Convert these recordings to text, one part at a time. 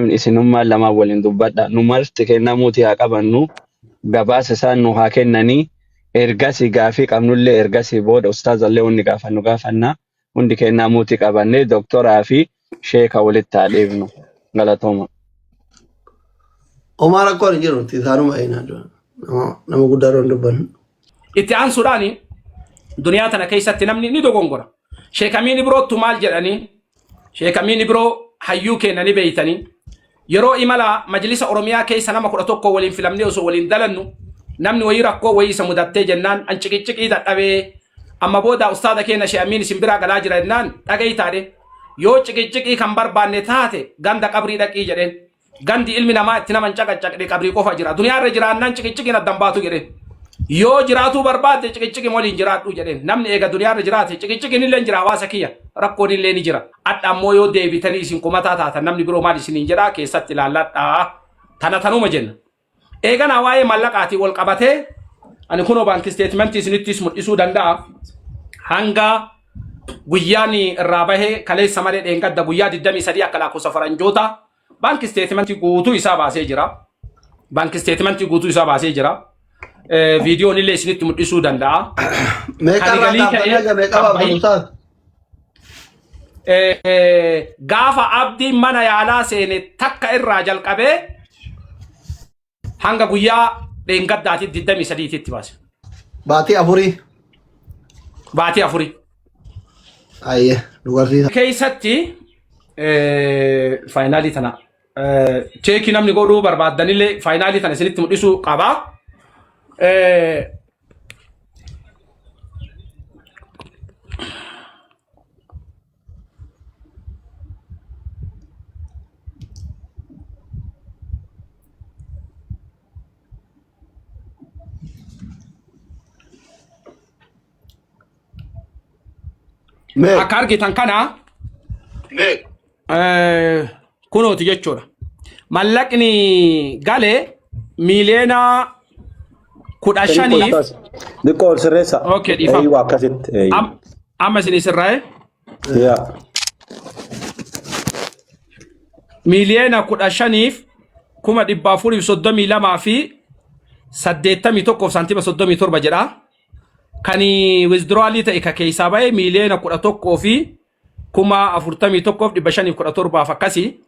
Isinummaan lamaan waliin dubbadha. Nu marti kennaa muutii haa qabannu. Gabaasa isaan nu haa kennanii. Ergasii gaafii qabnullee ergasii booda ustaazallee wanni gaafannu gaafanna. Hundi kennaa muutii qabannee doktoraa fi sheeka walitti haa dhiifnu. Galatooma. Homaa rakkoon hin jiru. Isaanuma eenaa dura. Nama guddaa dura hin dubbannu. Itti aansuudhaan duniyaa tana keessatti namni ni dogongora. Sheek Amiin Ibroottu maal jedhanii? Sheek Amiin Ibroo hayyuu keenya ni beeytanii. Yeroo imala majlisa Oromiyaa keessa nama 11 waliin filamnee osoo waliin dalannu namni wayii rakkoo wayii isa mudattee jennaan an ciqicciqii dadhabee amma booda ustaada keenya Sheek Amiin isin biraa galaa jira jennaan dhaga'i taadhe yoo ciqicciqii kan barbaanne taate ganda qabrii dhaqii jedheen. Gandi ilmi namaa itti nama hin caqacaqne qabrii qofa jira. Duniyaa irra jiraannaan ciqiciqiin addan baatu jedheen. Yoo jiraatuu barbaadde ciqiciqin waliin jiraadhu jedheen. Namni eega duniyaa irra jiraate ciqiciqiin illee jira hawaasa kiyya. Rakkoon illee ni jira. Adha ammoo yoo deebitanii isin komataa taatan namni biroo maal isiniin jedhaa keessatti ilaalladhaa. Tana tanuma jenna. Eeganaa waa'ee mallaqaatiin wal qabatee ani kunoo baankii isteetimentii isinittis mul'isuu danda'a. Hanga guyyaan irraa bahee kaleessa malee dheengadda guyyaa 23 akka lakkoofsa faranjoota baankii isteetimentii guutuu isaa baasee jira. Baankii isteetimentii guutuu isaa baasee jira. Viidiyoon illee isinitti mul'isuu danda'a. Meeqa Kan irraa galii kaaftanii ta'ee haga meeqa kan baaftan bahii ustaaz? Gaafa abdiin mana yaalaa seene takka irraa jalqabee hanga guyyaa dheengaddaati 23 tti baase. Baatii afurii. Baatii afurii. Ayyee nu garsiisa. Keessatti faayinaalii tana cheekii namni godhuu barbaaddanillee faayinaalii tana isinitti mul'isuu qaba. Mee Akka argitan kana kunooti jechuudha. Mallaqni gale miiliyoona 15f Xiqqoo ol sirreessa. Okay, dhiifama. Eeyyuu akkasitti. Eeyyuu. Amma isin sirraa'e Yaa. miiliyoona 15f 432,081 saantima 37 jedha. Kan withdrawalii ta'e ka keessaa ba'e miiliyoona 11 fi 41,517 akkasii.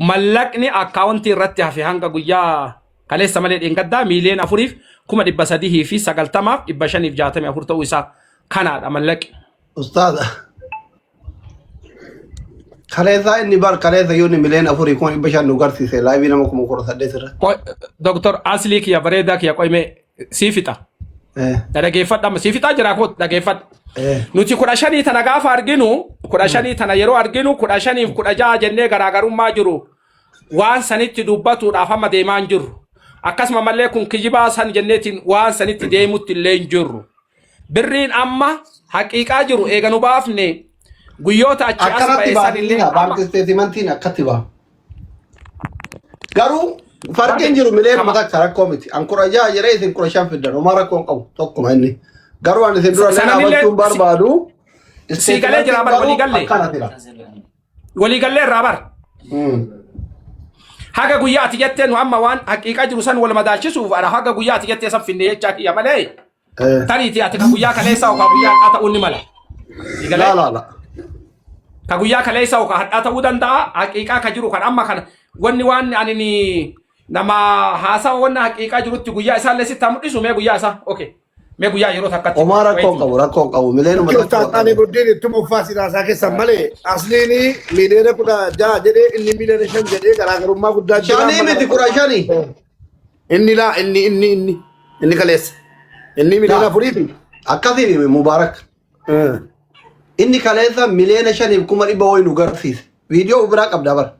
Mallaqni akkaawuntii irratti hafe hanga guyyaa kaleessa malee dheengaddaa miiliyoona 4f 390,564 ta'uu isaa kanaadha mallaqi. Ustaaza. Kaleessaa inni bar kaleessa yoo inni miliyoona afurii 500,000 nu garsiise laayivii nama 18,000 irratti. Doktor Aslii kiyya bareedaa kiyya qoyimee sii fixa. Na dhageeffadha amma sii fixaa jira koo dhageeffadha. Nuti 15 tana gaafa arginu 15 tana yeroo arginu 15f 16 jennee garaagarummaa jiru waan sanitti dubbatuudhaaf amma deemaa hin jirru. Akkasuma mallee kun kijibaa san jenneetiin waan sanitti deemutti illee hin jirru. Birriin amma haqiiqaa jiru eega nu baafne guyyoota achi as Akkanatti ba'e san baasni illee amma baanki isteetimantiin akkatti ba'a. Garuu farqiin jiru miliyoonuma takka rakkoo miti. An 16 jedhee isin 15 fiddan homaa rakkoo hin qabu tokkuma inni. Garuu ani isin dura illee Sananillee dhaabachuun barbaadu. sii galee jira bar walii galle. Akkana jira. Walii gallee irraa bar. Haga guyyaa ati jettee nu amma waan haqiiqaa jiru san wal madaalchisuuf ana haga guyyaa ati jettee san finne jechaa kiyya malee. Tariitii ati ka guyyaa kaleessaa yookaan guyyaa har'aa ta'uu ni mala. Sii galee? Laa laa laa. Ka guyyaa kaleessaa yookaan har'aa ta'uu danda'a. Haqiiqaa ka jiru kan amma kana wanni waan ani ni nama haasawa wanna haqiiqaa jirutti guyyaa isaallee sitti haa mul'isu mee guyyaa isaa. Okay. Mee guyyaa yeroo takkatti. Homaa rakkoo hin qabu rakkoo hin qabu miliyoonuma Bakki takka ustaas ani guddin ittuma uffaa silaasaa keessan malee asliin miliyoona 16 jedhee inni miliyoona 5 jedhee garaagarummaa guddaa jira. Shanii miti 15. Inni laa inni inni inni inni kaleessa. Inni miliyoona Laa. afuriiti. Akkasii hime Mubaarak. Inni kaleessa miliyoona shaniif kuma dhibba wayi nu garsiise. Viidiyoo biraa qabda bara.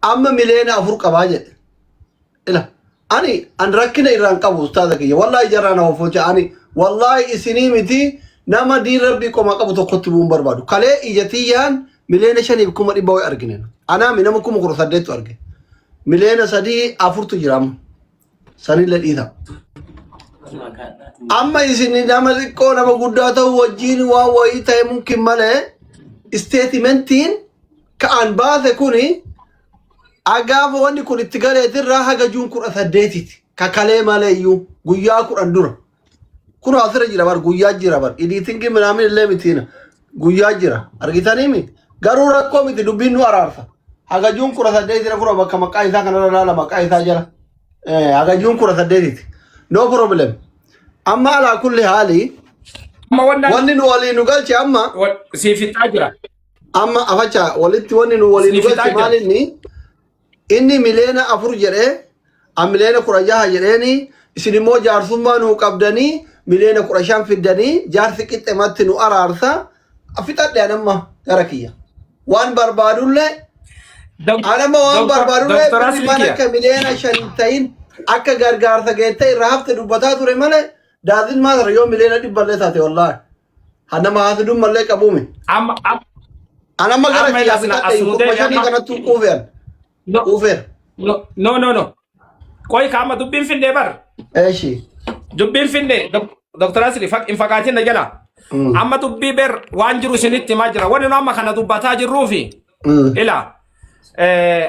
Amma miliyoona 4 qabaa jedhe. Ila ani an rakkina irraan qabu ustaaza kiyya. Wallaahi jarraa na ofolcha ani wallaahi isinii miti nama diin rabbii qoma qabu tokkotti bu'uun barbaadu. Kalee ija tiyyaan miliyoona shaniif kuma dhibba wayi argine. Anaami nama 18,000tu arge. Miliyoona sadii afurtu jira amma. Sanillee dhiisa. Amma isin nama xiqqoo nama guddaa ta'u wajjin waan wayii ta'e mumkin malee isteetimentiin Ka an baase kuni gaafa wanni kun itti galeetirraa haga June 18ti. Ka kalee malee iyyuu guyyaa 10 dura. Kun asirra jira bar, guyyaa jira bar. Editing minaamin illee mitiina. Guyyaa jira. Argitaniimi? Garuu rakkoo miti, dubbiin nu araarsa. Haga June 18 kun bakka maqaa isaa kanarra laala, maqaa isaa jala. Haga June 18ti. No problem. Amma alaa kulli haali Amma wanna wanni nu walii nu galche amma siif fixaa jira. Amma afacha walitti wanni nu walii nu Siif fixaa galche jira. maal, inni 4 miliyoona jedhee, an 16 miliyoona jedheeni, isin immoo jaarsummaa nuu qabdanii 15 miliyoona fiddanii jaarsi qixxematti nu araarsa. Fixadhe an amma gara kiyya. Waan barbaadullee an amma waan barbaadullee Doktor birri mana Aslikiya. akka 5 miliyoona ta'in akka gargaarsa geettee irraa hafte dubbataa ture malee daazin maal yoo 100 miliyoona taate, wallaahi. Hanama haasudun mallee qabuumi. Amma An amma gara amma kiyyaa asna fixadhe asnu kuma deemi shanii amma. kanattuu quufeera. No, Quufeera. no, no, no, no. Qoy ka amma dubbiin finnee bar. Eeshi. Dubbiin finnee, Dr. Asli, hin fagaatin na jala. Amma dubbii ber waan jiru isinitti himaa jira. Wanni nu amma kana dubbataa jirruufi ila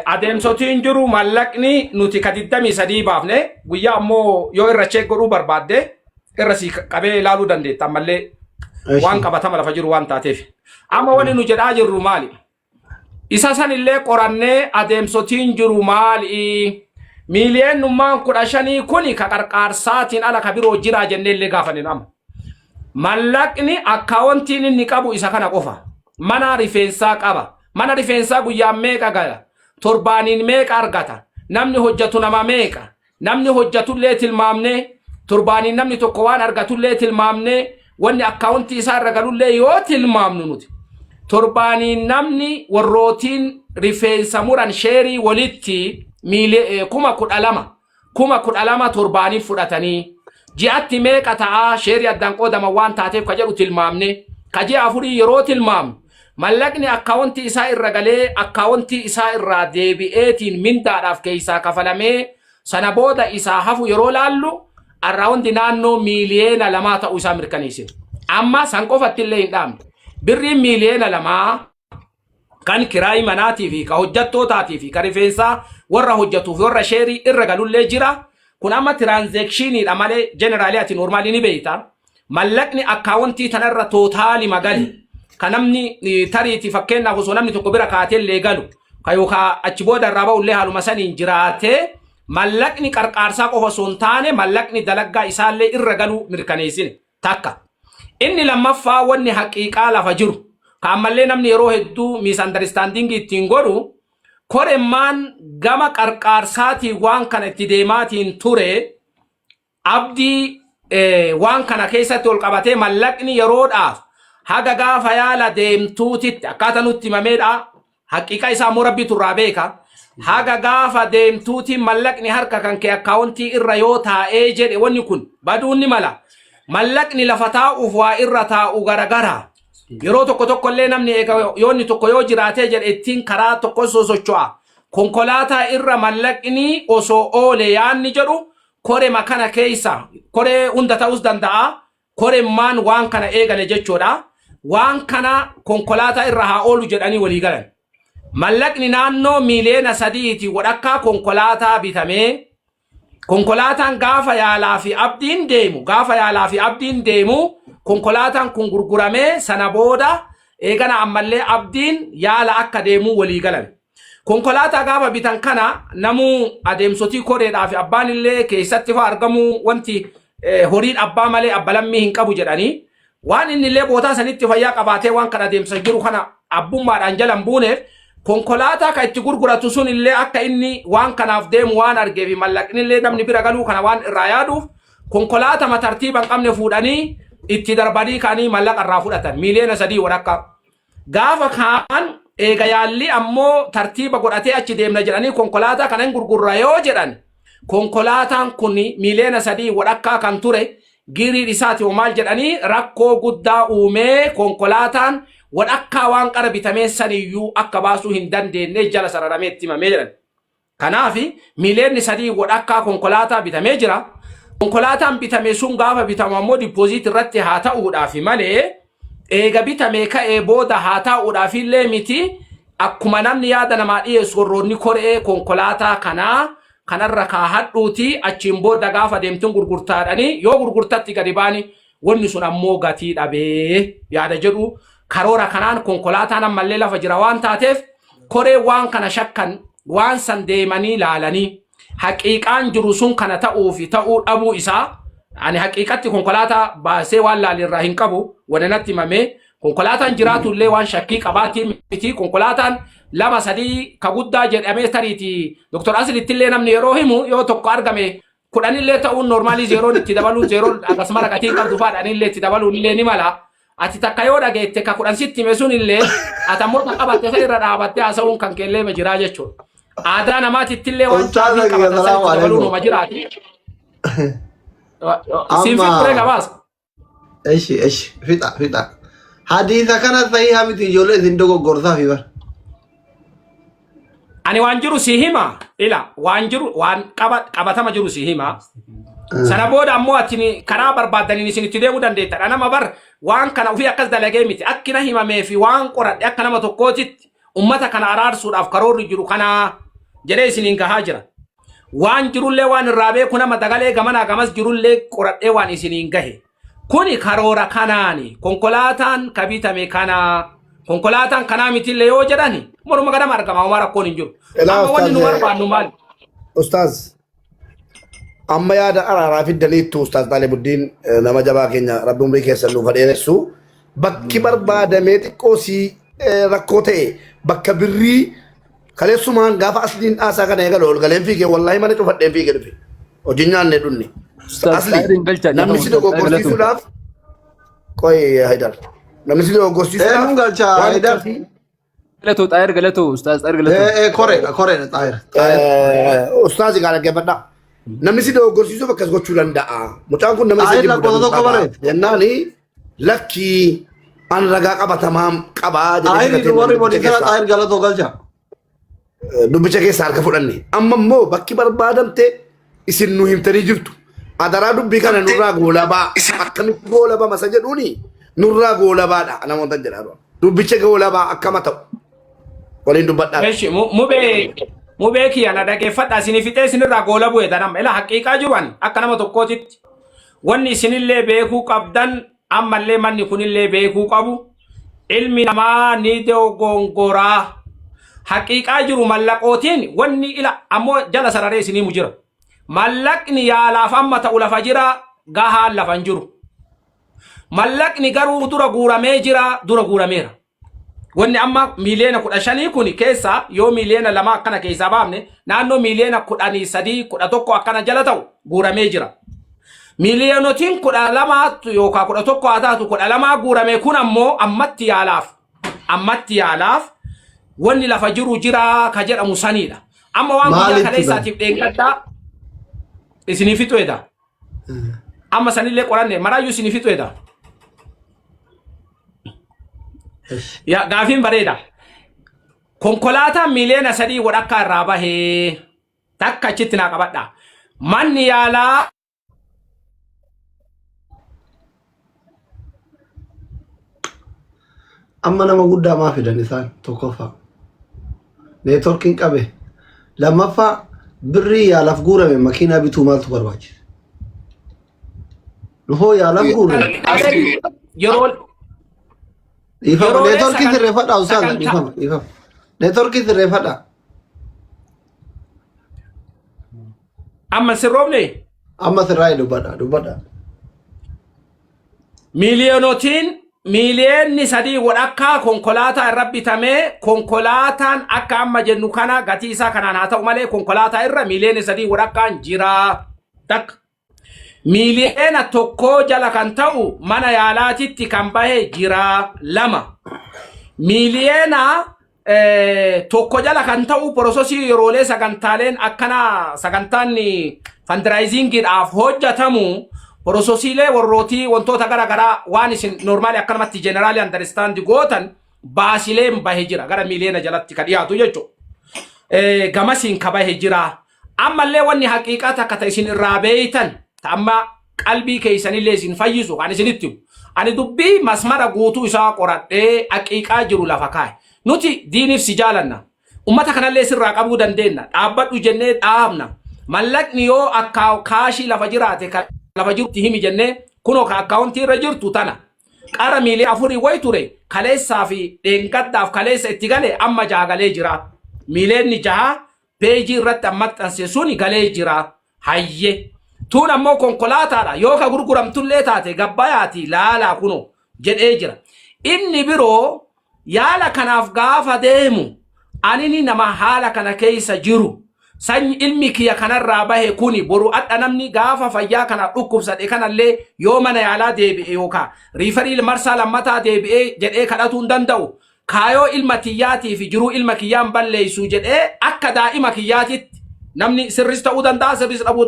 adeemsotiin jiru mallaqni nuti ka 23 baafne, guyyaa ammoo yoo irra check godhuu barbaadde irra si qabee ilaaluu dandeetta, ammallee waan qabatama lafa jiru waan taateef. Amma wanni nu jedhaa jirru maali? Isa san illee qorannee adeemsotiin jiru maali? Miiliyeenummaan 15 kuni ka qarqaarsaatiin ala ka biroo jiraa jennee illee gaafanne amma. Mallaqni akkaawontiin inni qabu isa kana qofa. Mana rifeensaa qaba. Mana rifeensaa guyyaan meeqa gala? Torbaaniin meeqa argata? Namni hojjetu nama meeqa? Namni hojjetullee tilmaamnee, torbaaniin namni tokko waan argatullee tilmaamnee, wanni akkaawuntii isaa irra galullee yoo tilmaamnu, nuti torbaaniin namni warrootiin rifeensa muran sheerii walitti 12,000, 12,000 torbaaniin fudhatanii ji'atti meeqa ta'aa, sheerii addaan qoodaman waan taateef ka jedhu tilmaamne, ka ji'a 4 yeroo tilmaamnu, mallaqni akkaawuntii isaa irra galee akkaawuntii isaa irraa deebi'eetiin mindaadhaaf keessaa kafalamee sana booda isaa hafu yeroo laallu, around naannoo 2 miliyoona ta'uu isaa mirkaneessine. Amma san qofatti illee hin dhaabne. Birriin 2 miliyoona kan kiraayii manaatii fi ka hojjettootaatii fi ka rifeensaa warra hojjetuuf warra sheerii irra galullee jira. Kun amma transactioniidha malee generally ati normally ni beekta. Mallaqni akkaawuntii tanarra total magali. Ka namni tariitii fakkeenyaaf osoo namni tokko bira kaatee illee galu. Ka yookaan achi booda irraa ba'ullee haaluma saniin jiraatee, mallaqni qarqaarsaa qofa osoo hin taane mallaqni dalaggaa isaallee irra galuu mirkaneessine takka. Inni lammaffaa, wanni haqiiqaa lafa jiru, ka ammallee namni yeroo hedduu misunderstanding ittiin godhu, koremmaan gama qarqaarsaatiin waan kana itti deemaatiin ture, Abdii waan kana keessatti ol qabatee mallaqni yeroodhaaf haga gaafa yaala deemtuutitti akkaataa nutti himameedha. Haqiiqa isaa immoo Rabbiitu irraa beeka. Haga gaafa deemtuutiin mallaqni harka kan kee akkaawuntii irra yoo taa'ee jedhe, wanni kun baduun ni mala. Mallaqni lafa taa'uuf waa irra taa'u garagara. Yeroo tokko tokko illee namni eega yoo inni tokko yoo jiraatee jedhe ittiin karaa tokko sosocho'a. Konkolaataa irra mallaqni osoo oole yaanni jedhu korema kana keessa koree hunda ta'us danda'a. Koremmaan waan kana eegale jechuudha. Waan kana konkolaataa irra haa oolu jedhanii walii galan. Mallaqni naannoo 3.5 miliyoona walakkaa konkolaataa bitamee, konkolaataan gaafa yaalaa fi Abdiin deemu, gaafa yaalaa fi Abdiin deemu konkolaataan kun gurguramee, sana booda eegana ammallee Abdiin yaala akka deemuu walii galan. Konkolaataa gaafa bitan kana namuu adeemsotii koreedhaa fi abbaan illee keessatti fa'aa argamuu, wanti horiin abbaa malee abba lammii hin qabu jedhanii, waan inni illee bootaa sanitti fayyaa qabaatee waan kana adeemsa jiru kana abbummaadhaan jala hin buuneef, konkolaataa kan itti gurguratu sun illee akka inni waan kanaaf deemu waan argee fi mallaqni illee namni bira galuu kana waan irraa yaaduuf, konkolaataa tartiiba hin qabne fuudhanii itti darbanii ka'anii mallaqa irraa fudhatan 3.5 miliyoona walakkaa. Gaafa kaan eega yaalli ammoo tartiiba godhatee achi deemna jedhanii konkolaataa kana hin gurgurra yoo jedhan, konkolaataan kun 3.5 miliyoona kan ture giriin isaati hoo maal jedhanii rakkoo guddaa uumee, konkolaataan walakkaa waan qara bitamee saniyyuu akka baasuu hin dandeenye jala sararamee itti himamee jedhan. Kanaaf 3.5 miliyoona konkolaataa bitamee jira. Konkolaataan bitame sun gaafa bitamu ammoo deposit irratti haa ta'uudhaaf malee eega bitamee ka'ee booda haa taa'uudhaaf illee miti. Akkuma namni yaada namaa dhiyeessu warroonni koree konkolaataa kanaa kanarra kaahadhuuti achiin booda gaafa deemtuun gurgurtaadhani yoo gurgurtatti gadi baani wanni sun ammoo gatii dhabee yaada jedhu karoora kanaan konkolaataan ammallee lafa jira waan taateef koree waan kana shakkan waan san deemanii laalanii haqiiqaan jiru sun kana ta'uu fi ta'uu dhabuu isaa ani haqiiqatti konkolaataa baasee waan laalirraa hin qabu wanna natti himamee konkolaataan jiraatu illee waan shakkii qabaatii miti konkolaataan lama sadii ka guddaa jedhamee tariiti Dr. Aslitti illee namni yeroo himu yoo tokko argame kudhanillee ta'uun noormaalii zeeroon itti dabaluun zeeroon akkasuma raqatii qabdu faadhanillee itti dabaluun illee ni mala. Ati takka yoo dhageette ka kudhan sitti hime sun illee ati ammoo kan qabatte san irra dhaabattee haasa'uun kan keellee ma jiraa jechuudha. Aadaa namaatitti illee waan Ustaaza caafii kiyya qabatan san salaamu itti dabaluun alaikum. numa jiraati. Siin Amma fixxuree gabaasa. eshi eshi fixa fixa. Hadiisa kana sahiha miti ijoollee isin dogoggorsaa fi bar. Ani waan jiru si hima. Ila waan jiru waan qabatama jiru si hima. Sana booda ammoo ati karaa barbaaddaniin isin itti deemuu dandeetta. Nama bar waan kana ofii akkas dalagee miti. Akkina himamee fi waan qoradhe akka nama tokkootitti ummata kana araarsuudhaaf karoorri jiru kana jedhee isiniin gahaa jira. Waan jirullee waan irraa beeku nama dagalee gamanaa gamas jirullee qoradhee waan isiniin gahe. Kuni karoora kanaani. Konkolaataan ka bitame kana. Konkolaataan kanaa mitillee yoo jedhani morma ganama argama homaa rakkoon hin jiru. Ilaa Amma wanni nu ustaaz barbaannu maali? ustaaz amma yaada araaraa fiddaniittu ustaaz Xaalibuddiin nama jabaa keenya rabbi umrii keessan nuuf haa dheeressu. Bakki barbaadamee xiqqoo sii rakkoo ta'e bakka birrii kaleessumaan gaafa asliin dhaasaa kana eegalu ol galeen fiigee wallaahi mana cufadheen fiigee dhufe. Hojii nyaanne dhunne. Ustaaz Asli Xaahirin galcha namni dhiifama si Ustaaz Xaahir galatu. dogoggorsiisuudhaaf qoy Haydar. Namni si dogoggorsiisuudhaaf Eenyuun galcha waan Haydar? akkasii Galatu Xaahir galatu Ustaaz Xaahir galatu. Ee ee koreedha koreedha Xaahir. Xaahir. Ustaazi gaa dhaggeeffadhaa. Namni si dogoggorsiisuuf akkas gochuu danda'a. Mucaan kun nama isa Xaahir jibbu lakkoofsa danuu tokko qaba. bareeda. Jennaani lakkii an ragaa qabatamaa qabaa jedhee Xaahir fudhatee warri dubbicha moditara keessaa Xaahir galatoo galcha. dubbicha keessaa harka fudhanne. Amma immoo bakki barbaadamte isin nu himtanii jirtu. Adaraa dubbii kana nurraa goolabaa. Akkamitti goolabama isa jedhuuni nurraa goolabaadha namoota jedhaa. Dubbicha goolabaa akkama ta'u. Waliin dubbadhaa. Eshi mubee mubee kiyya na dhageeffadha isin fixee isinirraa goola bu'e tanam ila haqiiqaa jiru ani akka nama tokkootitti wanni isinillee beekuu qabdan ammallee manni kunillee beekuu qabu ilmi namaa ni dogongoraa haqiiqaa jiru mallaqootiin wanni ila ammoo jala sararee isinii mu jira mallaqni yaalaaf amma ta'u lafa jira gahaan lafa hin jiru mallaqni garuu dura guuramee jira dura guurameera. Wanni amma miiliyoona 15 kun keessa yoo miiliyoona 2 akkana keessaa baafne naannoo miiliyoona 13 11 akkana jala ta'u guuramee jira. Miiliyoonotiin 12 yookaan 11 haa taatu 12 guurame kun ammoo ammatti yaalaaf wanni lafa jiru jira ka jedhamu saniidha. Amma waan guyyaa Maalitti bara? kaleessaatiif dheengaddaa isinii fixu eda. Amma sanillee qoranne maraayyuu isinii fixu eda. Yaa gaafiin bareeda. Konkolaataan miiliyoona 3 walakkaa irraa bahee takka achitti naa qabadha. Manni yaalaa Amma nama guddaa maa fidan isaan tokkoffaa. Neetworkiin qabe. Lammaffaa birrii yaalaaf guurame makiinaa bituu maaltu barbaachise? Nuhoo yaalaaf guurre. Yeroo Dhiifama yeroolee neetworkii sirreeffadhaa ustaaza sagantaa dhiifama dhiifama. Neetworkii sirreeffadhaa. amma sirroofne Amma sirraa dubbadhaa dubbadhaa. miiliyoonotiin miiliyoonni 3 walakkaa konkolaataa irra bitamee konkolaataan akka amma jennu kana gatii isaa kanaan haa ta'u malee konkolaataa irra miiliyoonni 3 walakkaan jira. Takka. Miiliyoona 1 jala kan ta'u mana yaalaatitti kan bahe jira lama. Miiliyoona 1 jala kan ta'u porososii yeroolee sagantaaleen akkana sagantaan fundraisingiidhaaf hojjetamu porososiilee warrootii wantoota gara garaa waan isin normaalii akkanumatti generally understand gootan baasileen bahe jira gara miiliyoona jalatti ka dhiyaatu jechuudha. Gamasiin ka bahe jira. Ammallee wanni haqiiqaa takka ta isin irraa beeytan ta amma qalbii keessanillee isin fayyisu kan isinitti himu. Ani dubbii masmara guutuu isaa qoradhee haqiiqaa jiru lafa kaa'e. Nuti diiniif si jaalanna. Ummata kanallee sirraa qabuu dandeenna. Dhaabbadhu jennee dhaabna. Mallaqni yoo akka kaashii lafa jiraate ka lafa jirutti himi jennee kunoo ka akkaawuntii irra jirtu tana. Qara miilii afurii wayi ture kaleessaa fi dheengaddaaf kaleessa itti gale amma jaha galee jira. Miileenni jaha peejii irratti an maxxanse suni galee jira. Hayye. Tuun ammoo konkolaataadha. Yoo ka gurguramtullee taate gabbayaati laalaa kunoo jedhee jira. Inni biroo yaala kanaaf gaafa deemu anini nama haala kana keessa jiru sanyi ilmi kiyya kanarraa bahe kuni boru adha namni gaafa fayyaa kana dhukkubsadhe kanallee yoo mana yaalaa deebi'e yookaa riifarii marsaa lammataa deebi'ee jedhee kadhatuu hin danda'u. Kaayoo ilma tiyyaatii fi jiruu ilma kiyyaan balleessu jedhee akka daa'ima kiyyaatitti namni sirris ta'uu danda'a sirris dhabuu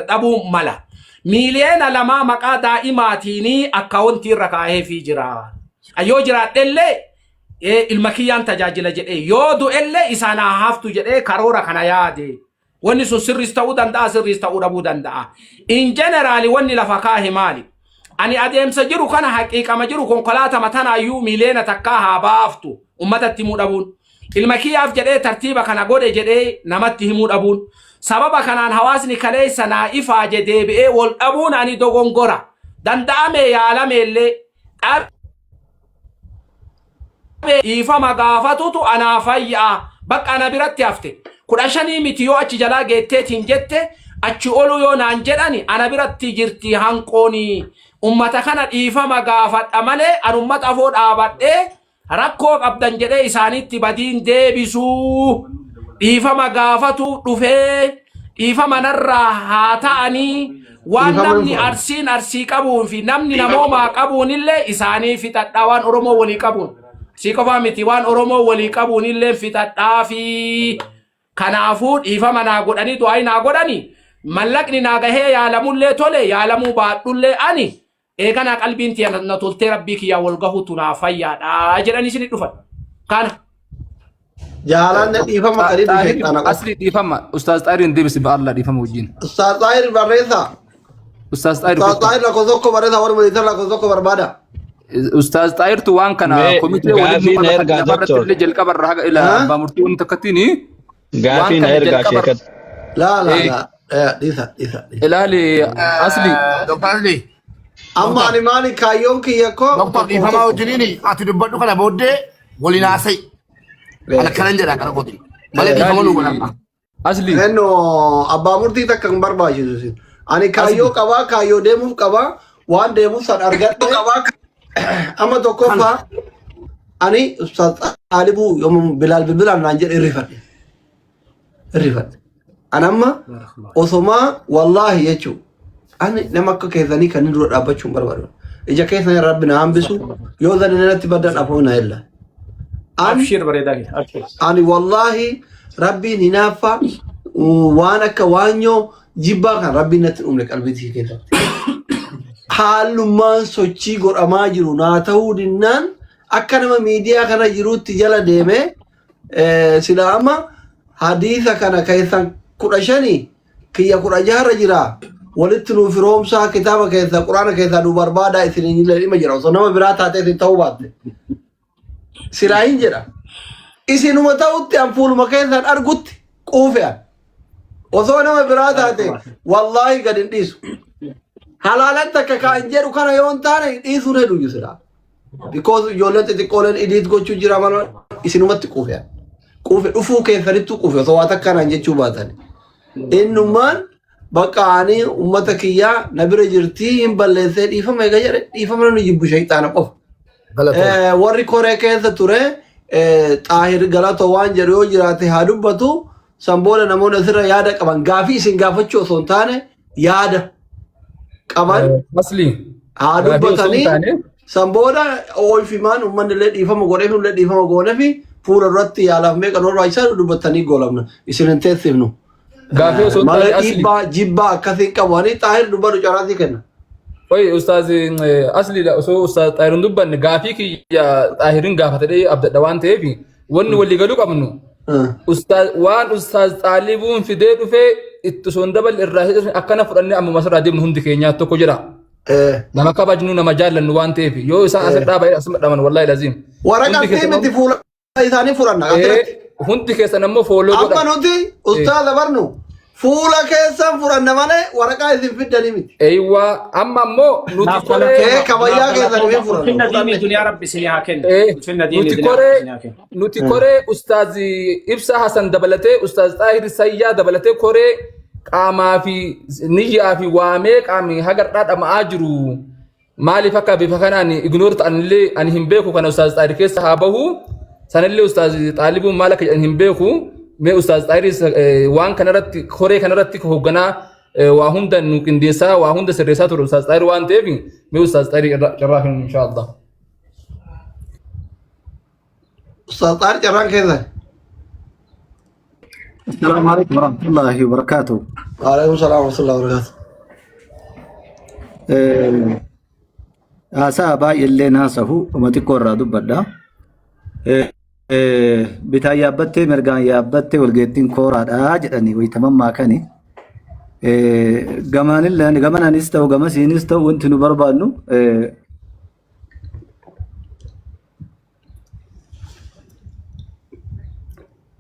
dhabuu mala. 2 miiliyoona maqaa daa'imaatiinii akkaawuntii irra kaa'eefii jira. Yoo jiraadhellee ilma kiyyaan tajaajila jedhee yoo du'ellee isaan haa haftu jedhee karoora kana yaade. Wanni sun sirris ta'uu danda'a sirris ta'uu dhabuu danda'a. In general wanni lafa kaahe maali? Ani adeemsa jiru kana haqiiqama jiru konkolaatama tanaayyuu 1 miiliyoona haa baaftu ummatatti himuu dhabuun. Ilma kiyyaaf jedhee tartiiba kana godhe jedhee namatti himuu dhabuun. Sababa kanaan hawaasni kaleessa naa ifaaje deebi'ee wal dhabuun ani dogongora. Danda'ame yaalame illee dhiifama gaafatutu anaa fayyaa bakka ana biratti hafte. 15 miti yoo achi jalaa geetteetiin jette achi olu yoo naan jedhani ana biratti jirti hanqooni. Ummata kana dhiifama gaafadha malee an ummata afoo dhaabadhee rakkoo qabdan jedhee isaanitti badiin deebisuu dhiifama gaafatu dhufee dhiifama narraa haa ta'anii waan Dhiifama hin namni fudhannu. Arsiin Arsii qabuun fi namni namoomaa qabuun illee isaanii fixadhaa waan Oromoo walii qabuun. Arsii qofaa miti waan Oromoo walii qabuun illee fixadhaa fi kanaafuu dhiifama naa godhanii du'aa naa godhanii mallaqni naa gahee yaalamullee tole yaalamuu baadhullee ani eeganaa qalbiin tiya na toltee rabbii kiyyaa wal gahuutu naa fayyaadha jedhanii isin dhufan. Kana. Jaalanne dhiifama kan inni Xaahir sheexaana qofa. Asli dhiifama. Ustaaz Xaahirin deebisi ba'Allah dhiifama wajjin. Ustaaz Xaahir barreessaa. Ustaaz Xaahir Ustaaz kottu. Xaahir lakkoofsa tokko barreessaa warri militar lakkoofsa tokko barbaada. Ustaaz Xaahirtu waan kana Mee komitee waliin gaafii nu na qaba ergaa lafa irratti doktor. illee jalqaba irraa haga ila Haa? abbaa murtii wanti takkattiin waan Gaafii na kana ergaa jalqaba sheekat. Laa laa Eh. laa. Dhiisa dhiisa dhiisa. Ilaali asli. Doktar Asli. Amma ani maali kaayyoon kiyya koo Doktor tokko dhiifamaa tokko. wajjiniin ati dubbadhu kana booddee waliin haasa'i. Ana kanan jedha kana kooti. Malee dhiifama nu Ilaali godha. asli. Enno abbaa murtii takka hin barbaachisu isin. Ani kaayyoo qabaa kaayyoo deemuuf qabaa waan deemuuf san argadhe. Amma tokkoffaa ani Ustaaz Xaalibuu yommuu Bilaal bilbilaan naan jedhe irrifadhe. Irrifadhe. Ani amma osomaa wallaahi jechuun ani nama akka keessanii kan inni dura dhaabbachuu hin barbaadu. Ija keessan rabbi na hambisu yoo zani natti baddan afoo na illa. Ani Abshir bareedaa kee. Abshir. Ani wallaahi rabbiin hinaaffaa waan akka waanyoo jibbaa kan rabbiin natti hin uumne qalbii keessatti. Haalummaan sochii godhamaa jiru naa ta'uu dinnaan akka nama miidiyaa kana jiruutti jala deemee sila amma hadiisa kana keessan 15 kiyya 16rra jira walitti nuuf firoomsaa kitaaba keessaa quraana keessaa nu barbaadaa isin illee dhima jira osoo nama biraa taatee isin ta'uu baatte. Silaa hin jedha. Isinuma ta'utti an fuuluma keessan argutti quufe an. Osoo nama biraa taate wallaahi gad hin dhiisu. Halaalan takka kaan jedhu kana yoo hin taane dhiisuun heduu silaa. Because ijoolleen xixiqqooleen idiit gochuu jira malee isinumatti quufe an. Quufe dhufuu keessanittuu quufe osoo waa takka naan jechuu baatan. Innummaan bakka ani uummata kiyyaa na bira jirtii hin balleessee dhiifama eega jedhe dhiifama namni jibbu shayxaana qofa. Galatoon. Warri koree keessa ture Xaahir Galatoo waan jedhu yoo jiraate haa dubbatu. San booda namoonni asirra yaada qaban gaafii isin gaafachuu osoo hin taane yaada qaban Asli. haa Gaafii osoo hin dubbatanii. taane San booda oolfimaan uummanni illee dhiifama godheef illee dhiifama goonefi fuula duratti yaalaaf meeqa nu barbaachisaa dubbatanii goolabna. Isin hin teessifnu. Gaafii osoo hin Malee taane asli. dhiibbaa jibbaa akkasii qabu. Ani Xaahir dubbadhu carraasii kenna. Oye ustaaz asli osoo ustaaz Xaahirin dubbanne gaafii kiyya Xaahirin gaafatadhee abdadha waan ta'eef wanni walii galuu qabnu ustaaz waan ustaaz Xaalibuun fidee dhufee itti osoo hin daballe irraa hir'isne akkana fudhannee ammuma asirraa deemnu hundi keenyaa tokko jedha. Nama kabajnu nama jaallannu waan ta'eef yoo isaan asirraa dhaabanii asuma dhaban wallaahi laziim. Hundi Waraqaa keessan miti fuula isaanii fudhanna asirratti. Hundi keessan ammoo fooloo Amma godha. nuti ustaaza barnu fuula keessan fudhanna malee waraqaa isin fiddanii miti. Eeywaa amma ammoo nuti Naaf koree Kee galatooma. kabayyaa Naaf keessan galatooma. hin fudhannu. Ulfinna diinii Fudhanne. duniyaa rabbi isinii haa kennu. Ulfinna diinii Nuti duniyaa rabbi koree isinii haa kennu. nuti koree ustaaz Ibsaa Hasan dabalatee ustaaz Xaahir Sayyaa dabalatee koree qaamaa fi niyyaa fi waamee qaami hagar'aa dhama'aa jiru. Maaliif akka bifa kanaan ignoor ta'anillee ani hin beeku kana ustaaz Xaahir keessa haa bahu. Sanillee ustaaz Xaalibuun maal akka jedhan hin beeku. Mee ustaaz Xaahiris waan kanarratti koree kanarratti hoogganaa waa hunda nu qindeessaa waa hunda sirreessaa ture ustaaz Xaahir waan ta'eef mee ustaaz Xaahir irraa carraa kennu inshaallah. Ustaaz Xaahir carraan keessan. السلام عليكم ورحمة الله وبركاته. Waalaikum salaam wa rahmatullahi wa barakatuh. Haasaa baay'eellee haasahu uma xiqqoo irraa dubbadha. Bitaan yaabbattee mirgaan yaabbattee walgeettiin kooraadha jedhanii wayitaman kani. Gamaanillee gamanaanis ta'u gamasiinis ta'u wanti nu barbaannu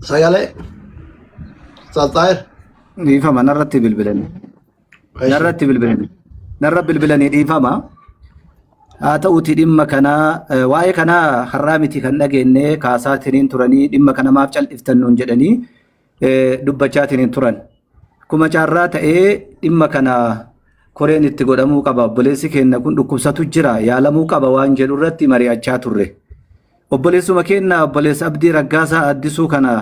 Sagalee. Ustaaz Xaahir. Dhiifama narratti bilbilanii. Narratti bilbilanii. Narra bilbilanii dhiifama. Haa ta'uuti dhimma kanaa waa'ee kanaa har'aa miti kan dhageenye kaasaatiniin turanii dhimma kana maaf cal'iftan nuun jedhanii dubbachaatiniin turan. Akkuma carraa ta'ee dhimma kana koreen itti godhamuu qaba obboleessi keenya kun dhukkubsatu jira yaalamuu qaba waan jedhu irratti mari'achaa turre. Obboleessuma keenya obboleessa Abdii Raggaasaa Addisuu kana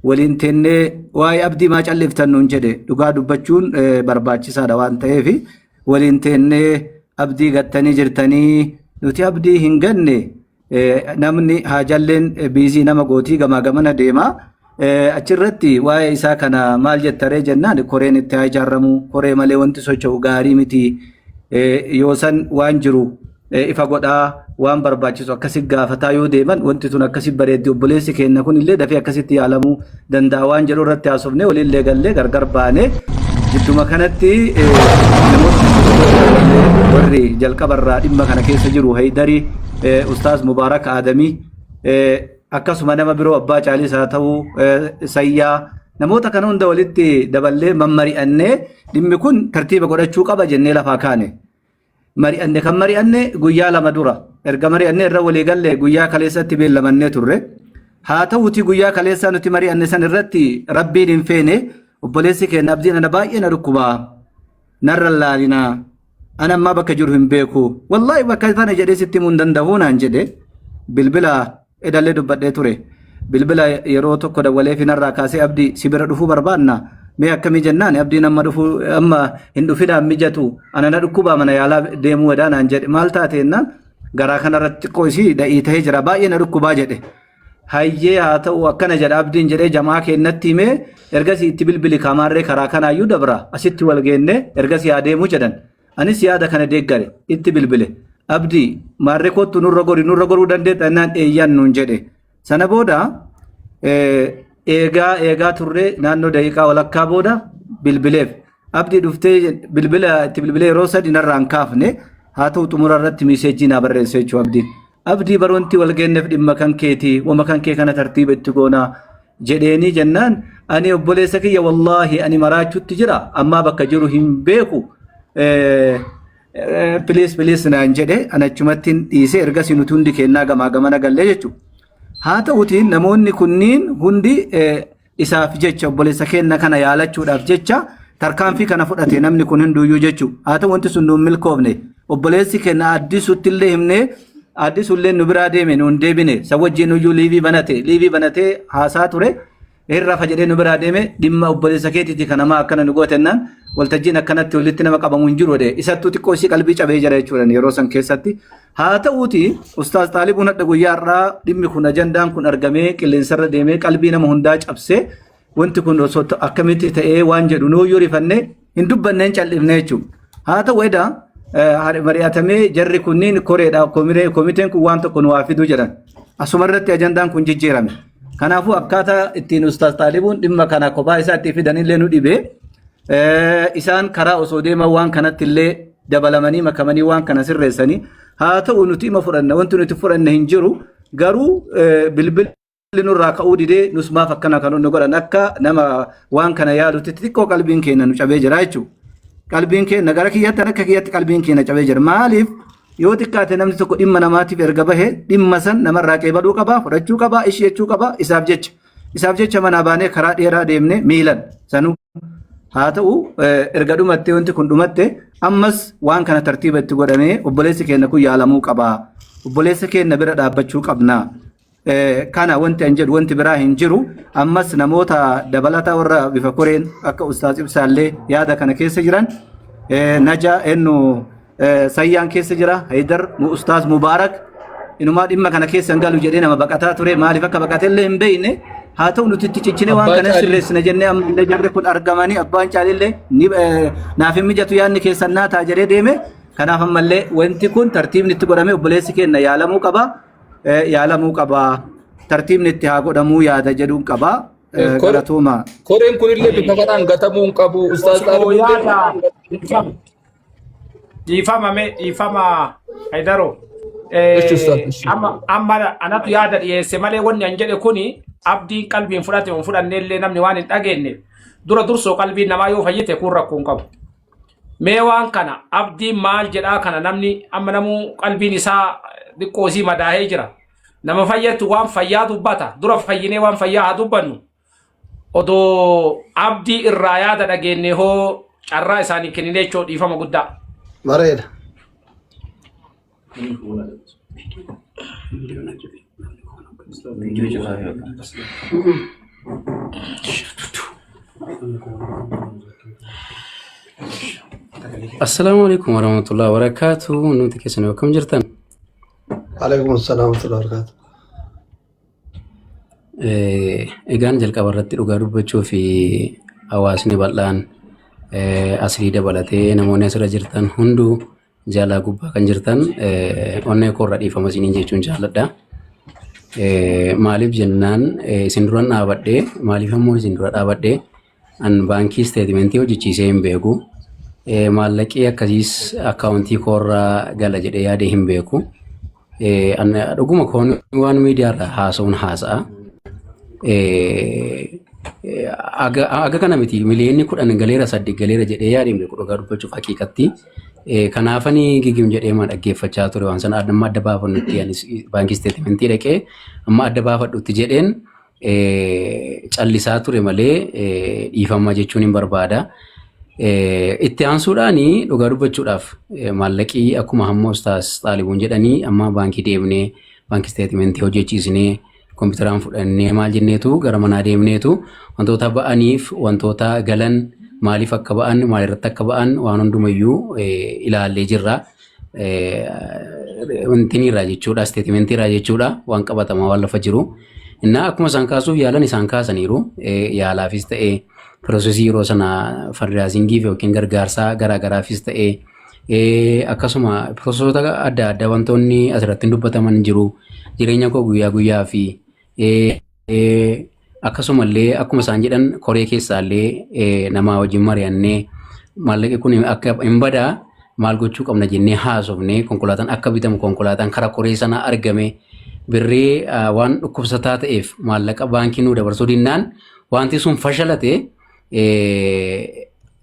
waliin teennee waa'ee Abdii maa cal'iftan nuun jedhe dhugaa dubbachuun barbaachisaadha waan ta'eef waliin teennee Abdii gattanii jirtanii nuti Abdii hin ganne namni haajalleen biizii nama gootii gamaa gamana deema. Achirratti waa'ee isaa kana maal jettaree jennaan koreen itti haa ijaaramu koree malee wanti socho'u gaarii miti yoo san waan jiru ifa godhaa waan barbaachisu akkasi gaafataa yoo deeman wanti tun akkasi bareeddi obboleessi keenya kun illee dafee akkasitti yaalamuu danda'a waan jedhu irratti haasofne waliillee gallee gargar baane jidduma kanatti namoota warri jalqabarraa dhimma kana keessa jiru Haydarii Ustaaz Mubaarak Aadamii akkasuma nama biroo abbaa caaliis haa ta'u sayyaa namoota kana hunda walitti daballee mammari'annee dhimmi kun tartiiba godhachuu qaba jennee lafaa kaane. Mari'anne kan mari'anne guyyaa 2 dura erga mari'anne irra walii galle guyyaa kaleessatti beellamannee turre. Haa ta'uutii guyyaa kaleessaa nuti mari'anne san irratti rabbiin hin feene obboleessi keenya abdiin ana baay'ee na dhukkubaa narra laalinaa ana ammaa bakka jiru hin beeku wallaahi bakka kana jedhee sitti himuu hin danda'u naan jedhe bilbila edallee dubbadhee ture bilbila yeroo tokko dawwalee fi narraa kaasee abdii si bira dhufuu barbaanna mee akkamii jennaan abdiin amma dhufuu amma hin dhufinaan mijatu ana na dhukkubaa mana yaalaa deemuu wadaa naan jedhe maal taate jennaan garaa kanarratti xiqqoo isii da'ii ta'ee jira baay'ee na dhukkubaa jedhe Hayyee haa ta'u akkana jedha abdiin jedhee jamaa keennatti himee ergasii itti bilbili kaamaarree karaa kanaayyuu dabra asitti wal geenne ergasii haa deemu jedhan. Anis yaada kana deeggare itti bilbile. Abdii maarree kottu nurra gori nurra goruu dandeetta jennaan eeyyan nuun jedhe. Sana booda eegaa eegaa turre naannoo daqiiqaa walakkaa booda bilbileef. Abdii dhuftee bilbila itti bilbilee yeroo sadi narraa hin kaafne haa ta'u xumura irratti miiseejjii naa barreesse jechuudha abdiin. Abdii bar wanti wal geennef dhimma kan keeti wama kan kee kana tartiiba itti goona jedheenii jennaan ani obboleessa kiyya wallaahi ani maraachutti jira ammaa bakka jiru hin beeku piliis piliis naan jedhe ani achumatti hin dhiise ergasii nuti hundi keennaa gamaa gamana gallee jechuudha. Haa ta'utiin namoonni kunniin hundi isaaf jecha obboleessa keenna kana yaalachuudhaaf jecha tarkaanfii kana fudhate namni kun hunduuyyuu jechu haa ta'u wanti sun nuun milkoofne obboleessi keenna addisutti illee himnee addisuullee nu biraa deeme nuun deebine san wajjin iyyuu liivii banate liivii banatee haasaa ture hin rafa jedhee nu biraa deeme dhimma obboleessa keetiiti kan namaa akkana nu gootennaan waltajjiin akkanatti walitti nama qabamu hin jiru jedhe isattuu xiqqoo isii qalbii cabee jira jechuudha yeroo san keessatti Haa ta'uutii Ustaaz Xaalibuun hadha guyyaa har'aa dhimmi kun ajandaan kun argamee qilleensarra deemee qalbii nama hundaa cabsee wanti kun osoo akkamitti ta'ee waan jedhu nuuyyuu rifannee hin dubbanne hin cal'ifne jechuudha. Haa ta'u edaa mari'atamee jarri kunniin koreedha komiteen kun waan tokko nu haa fiduu jedhan. Asuma irratti ajandaan kun jijjiirame. Kanaafuu akkaataa ittiin Ustaaz Xaalibuun dhimma kana kophaa isaa itti fidanillee nu dhibee isaan karaa osoo deeman waan kanatti illee dabalamanii makamanii waan kana sirreessanii haa ta'u nuti ima fudhanna wanti nuti fudhanne hin jiru garuu bilbilli nurraa ka'uu didee nus maaf akkana kan nu godhan akka nama waan kana yaadutti xixiqqoo qalbiin keenya nu cabee jira jechuudha. Qalbiin keenya gara kiyyatti akka kiyyatti qalbiin keenya cabee jira. Maaliif yoo xiqqaate namni tokko dhimma namaatiif erga bahe dhimma san namarraa qeebaluu qaba, fudhachuu qaba, ishii jechuu qaba isaaf jecha. Isaaf jecha manaa baanee karaa dheeraa deemne miilan sanuu. Haa ta'u erga dhumattee wanti kun dhumatte ammas waan kana tartiiba itti godhamee obboleessi keenya kun yaalamuu qaba. Obboleessa keenya bira dhaabbachuu qabna. Kana wanti an jedhu wanti biraa hin jiru. Ammas namoota dabalataa warra bifa koreen akka Ustaaz Ibsaallee yaada kana keessa jiran Naja ennu Sayyaan keessa jira Haydar Ustaaz Mubaarak inumaa dhimma kana keessa hin galu jedhee nama baqataa ture maaliif akka baqate illee hin beekne haa ta'u nuti itti ciccinee waan Abbaa kana Caalii. sirreessina jennee amma illee jarri kun argamanii abbaan caalillee ni naaf hin mijatu yaadni keessan naa ta'a jedhee deeme kanaaf ammallee wanti kun tartiibni itti godhamee obboleessi keenya yaalamuu qaba. Yaalamuu qaba. Tartiibni itti haa godhamuu yaada jedhuun qaba. Galatooma. Koreen kunillee bifa kanaan gatamuu hin qabu. Ustaaz Osoo Xaalibuullee yaada dhiifama dhiifama mee dhiifama Haydaro. Jechu Ustaaz. Ishi. Amma amma anatu yaada dhiyeesse malee wanni an jedhe kuni abdiin qalbiin fudhate hin fudhanne illee namni waan hin dhageenye dura dursoo qalbiin namaa yoo fayyite kun rakkoo hin qabu. Mee waan kana abdiin maal jedhaa kana namni amma namuu qalbiin isaa xiqqoo isii madaahee jira. Nama fayyattu waan fayyaa dubbata. Dura fayyinee waan fayyaa haa dubbannu. Odoo abdii irraa yaada dhageenye hoo carraa isaanii kenninee jechuu dhiifama guddaa. Bareeda. Assalaamu alaikum warahmatullahi wabarakatuh. Nuti keessan akkam jirtan? Alaikum assalam wa rahmatullahi wa barakatuh. Egaan jalqaba irratti dhugaa dubbachuu fi hawaasni bal'aan asrii dabalatee namoonni asirra jirtan hunduu jaalaa gubbaa kan jirtan onnee koorra dhiifama isiniin jechuun jaalladha. Maaliif jennaan isin duran dhaabadhee maaliif ammoo isin dura dhaabadhee an baankii isteetimentii hojjechiisee hin beeku. Maallaqii akkasiis akkaawuntii koorraa gala jedhee yaadee hin beeku. An dhuguma koon waan miidiyaarra haasa'uun haasa'a. Aga kana miti miliyoonni 10 galeera 8 galeera jedhee yaadee hin beeku dhugaa dubbachuuf haqiiqatti. Kanaafani gigim jedhee ma dhaggeeffachaa ture waan sana amma adda baafannutti anis baankii isteetimentii dhaqee amma adda baafadhutti jedheen callisaa ture malee dhiifama jechuun hin barbaada. Itti aansuudhaan dhugaa dubbachuudhaaf maallaqii akkuma hamma ustaas Xaalibuun jedhanii amma baankii deemnee baankii isteetimentii hojjechiisnee kompiitaraan fudhannee maal jenneetu gara manaa deemneetu wantoota ba'aniif wantoota galan maaliif akka ba'an maalirratti akka ba'an waan hundumayyuu ilaallee jirra. Wantiniirraa jechuudha isteetimentiirraa jechuudha waan qabatamaa waan lafa jiru. Innaa akkuma isaan kaasuuf yaalan isaan kaasaniiru yaalaafis ta'ee piroosesii yeroo sana fandiraazingiif yookiin gargaarsaa garaagaraafis ta'ee Akkasuma piroosesoota adda addaa wantoonni asirratti dubbataman jiru. Jireenya koo guyyaa guyyaa fi akkasumallee akkuma isaan jedhan koree keessaallee namaa wajjin mari'annee maallaqi kun akka hin badaa maal gochuu qabna jennee haasofnee konkolaataan akka bitamu konkolaataan karaa koree sanaa argame birrii waan dhukkubsataa ta'eef maallaqa baankii nuu dabarsuu dinnaan wanti sun fashalate.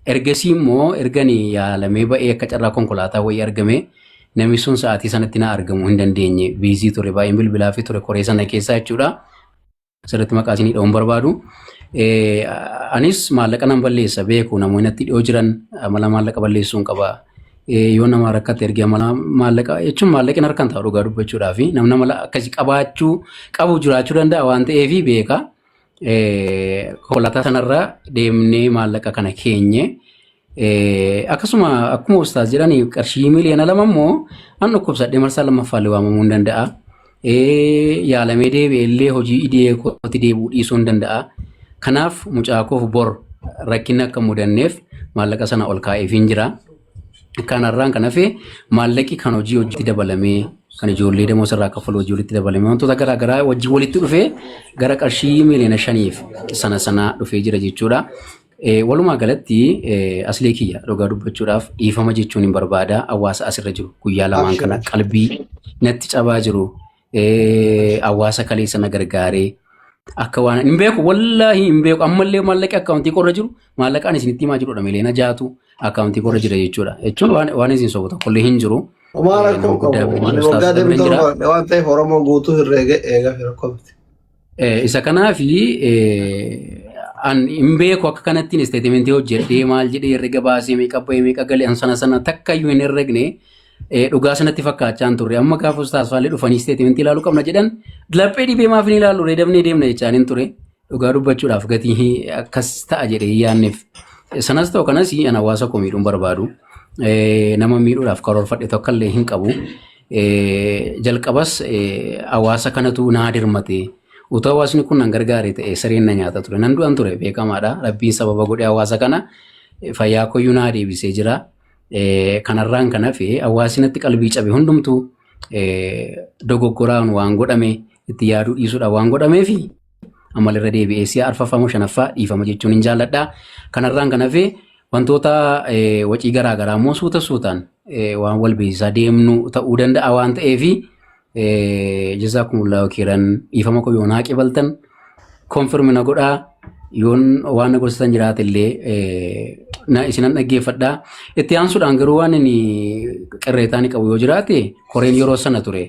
Ergasii immoo ergani yaalamee ba'ee akka carraa konkolaataa wayii argame namni sun sa'aatii sanatti na argamu hin dandeenye biizii ture baay'een bilbilaa fi ture koree sana keessaa jechuudha. Asirratti maqaa isinii dha'uun barbaadu. Anis maallaqa nan balleessa beeku namoonni natti dhiyoo jiran amala maallaqa balleessuun qaba. Yoo nama rakkate ergee amala maallaqa jechuun maallaqni harkaan ta'a dhugaa dubbachuudhaa fi namni amala akkasii qabaachuu qabu jiraachuu danda'a waan ta'eef beeka. Konkolaataa sanarra deemnee maallaqa kana keenye. Akkasuma akkuma ustaas jedhan qarshii 2 miliyoona immoo an dhukkubsadhee marsaa lammaffaallee waamamuu hin danda'a. Yaalamee deebi'ee illee hojii idilee kootti deebi'uu dhiisuu hin danda'a. Kanaaf mucaa koof bor rakkinni akka hin mudanneef maallaqa sana ol kaa'eefiin jira. Kanarraan kan hafe maallaqi kan hojii hojiitti dabalamee kan ijoollee demoo sirraa kaffalu hojii walitti dabalamee wantoota garaa garaa wajjin walitti dhufee gara qarshii 5 miliyoona sana sana dhufee jira jechuudha. Walumaa galatti aslee kiyya dhugaa dubbachuudhaaf dhiifama jechuun hin barbaada. Hawaasa asirra jiru guyyaa lamaan Abshir kana abshir. qalbii natti cabaa jiru. Hawaasa kaleessa na gargaaree akka waan hin beeku wallaahi hin beeku ammallee maallaqi akkaawuntii korra jiru maallaqaan isinitti himaa jirudha miliyoona jaatu akkaawuntii korra jira jechuudha. Jechuun waan isin sobu tokkollee hin jiru. Homaa Nama rakkoo guddaa qabu. bira Ani jira waggaa ustaazota bira deemtu jira. torba waan ta'eef Oromoo guutuu herreega eegaa fi rakkoo miti. Isa kanaafi an hin beeku akka kanattiin isteetimentii hojjedhee maal jedhee herrega baasee meeqa bahee meeqa galee an sana sana takka iyyuu hin herregne dhugaa sanatti fakkaachaa hin turre. Amma gaafa ustaas faallee dhufanii isteetimentii ilaaluu qabna jedhan laphee dhibee maaf hin ilaallu ree dabnee deemna jechaan hin ture. Dhugaa dubbachuudhaaf gatii akkas ta'a jedhee hin yaadneef. Sanas ta'u kanas an hawaasa koo miidhuun barbaadu. Nama miidhuudhaaf karoorfadhe tokko illee hin qabu. Jalqabas hawaasa kanatu naa dirmate. Utuu hawaasni kun nan gargaare ta'e sareen na nyaata ture. Nan du'an ture beekamaadha. Rabbiin sababa godhee hawaasa kana fayyaa koyyuu naa deebisee jira. Kanarraan kan hafe hawaasni natti qalbii cabe hundumtuu dogoggoraan waan godhame itti yaaduu dhiisuudhaan waan godhameefi ammalirra deebi'ee si'a arfaffaa moo shanaffaa dhiifama jechuun hin jaalladha. Kanarraan kan hafe wantoota wacii garaa garaa immoo suuta suutaan waan wal beeksisaa deemnu ta'uu danda'a waan ta'eefi jazaakumullahu khairan dhiifama koo yoo naa qibaltan konfirmi na godhaa yoon waan na gorsitan jiraate illee na isinan dhaggeeffadha. Itti aansuudhaan garuu waan inni qirreetaa ni qabu yoo jiraate koreen yeroo sana ture.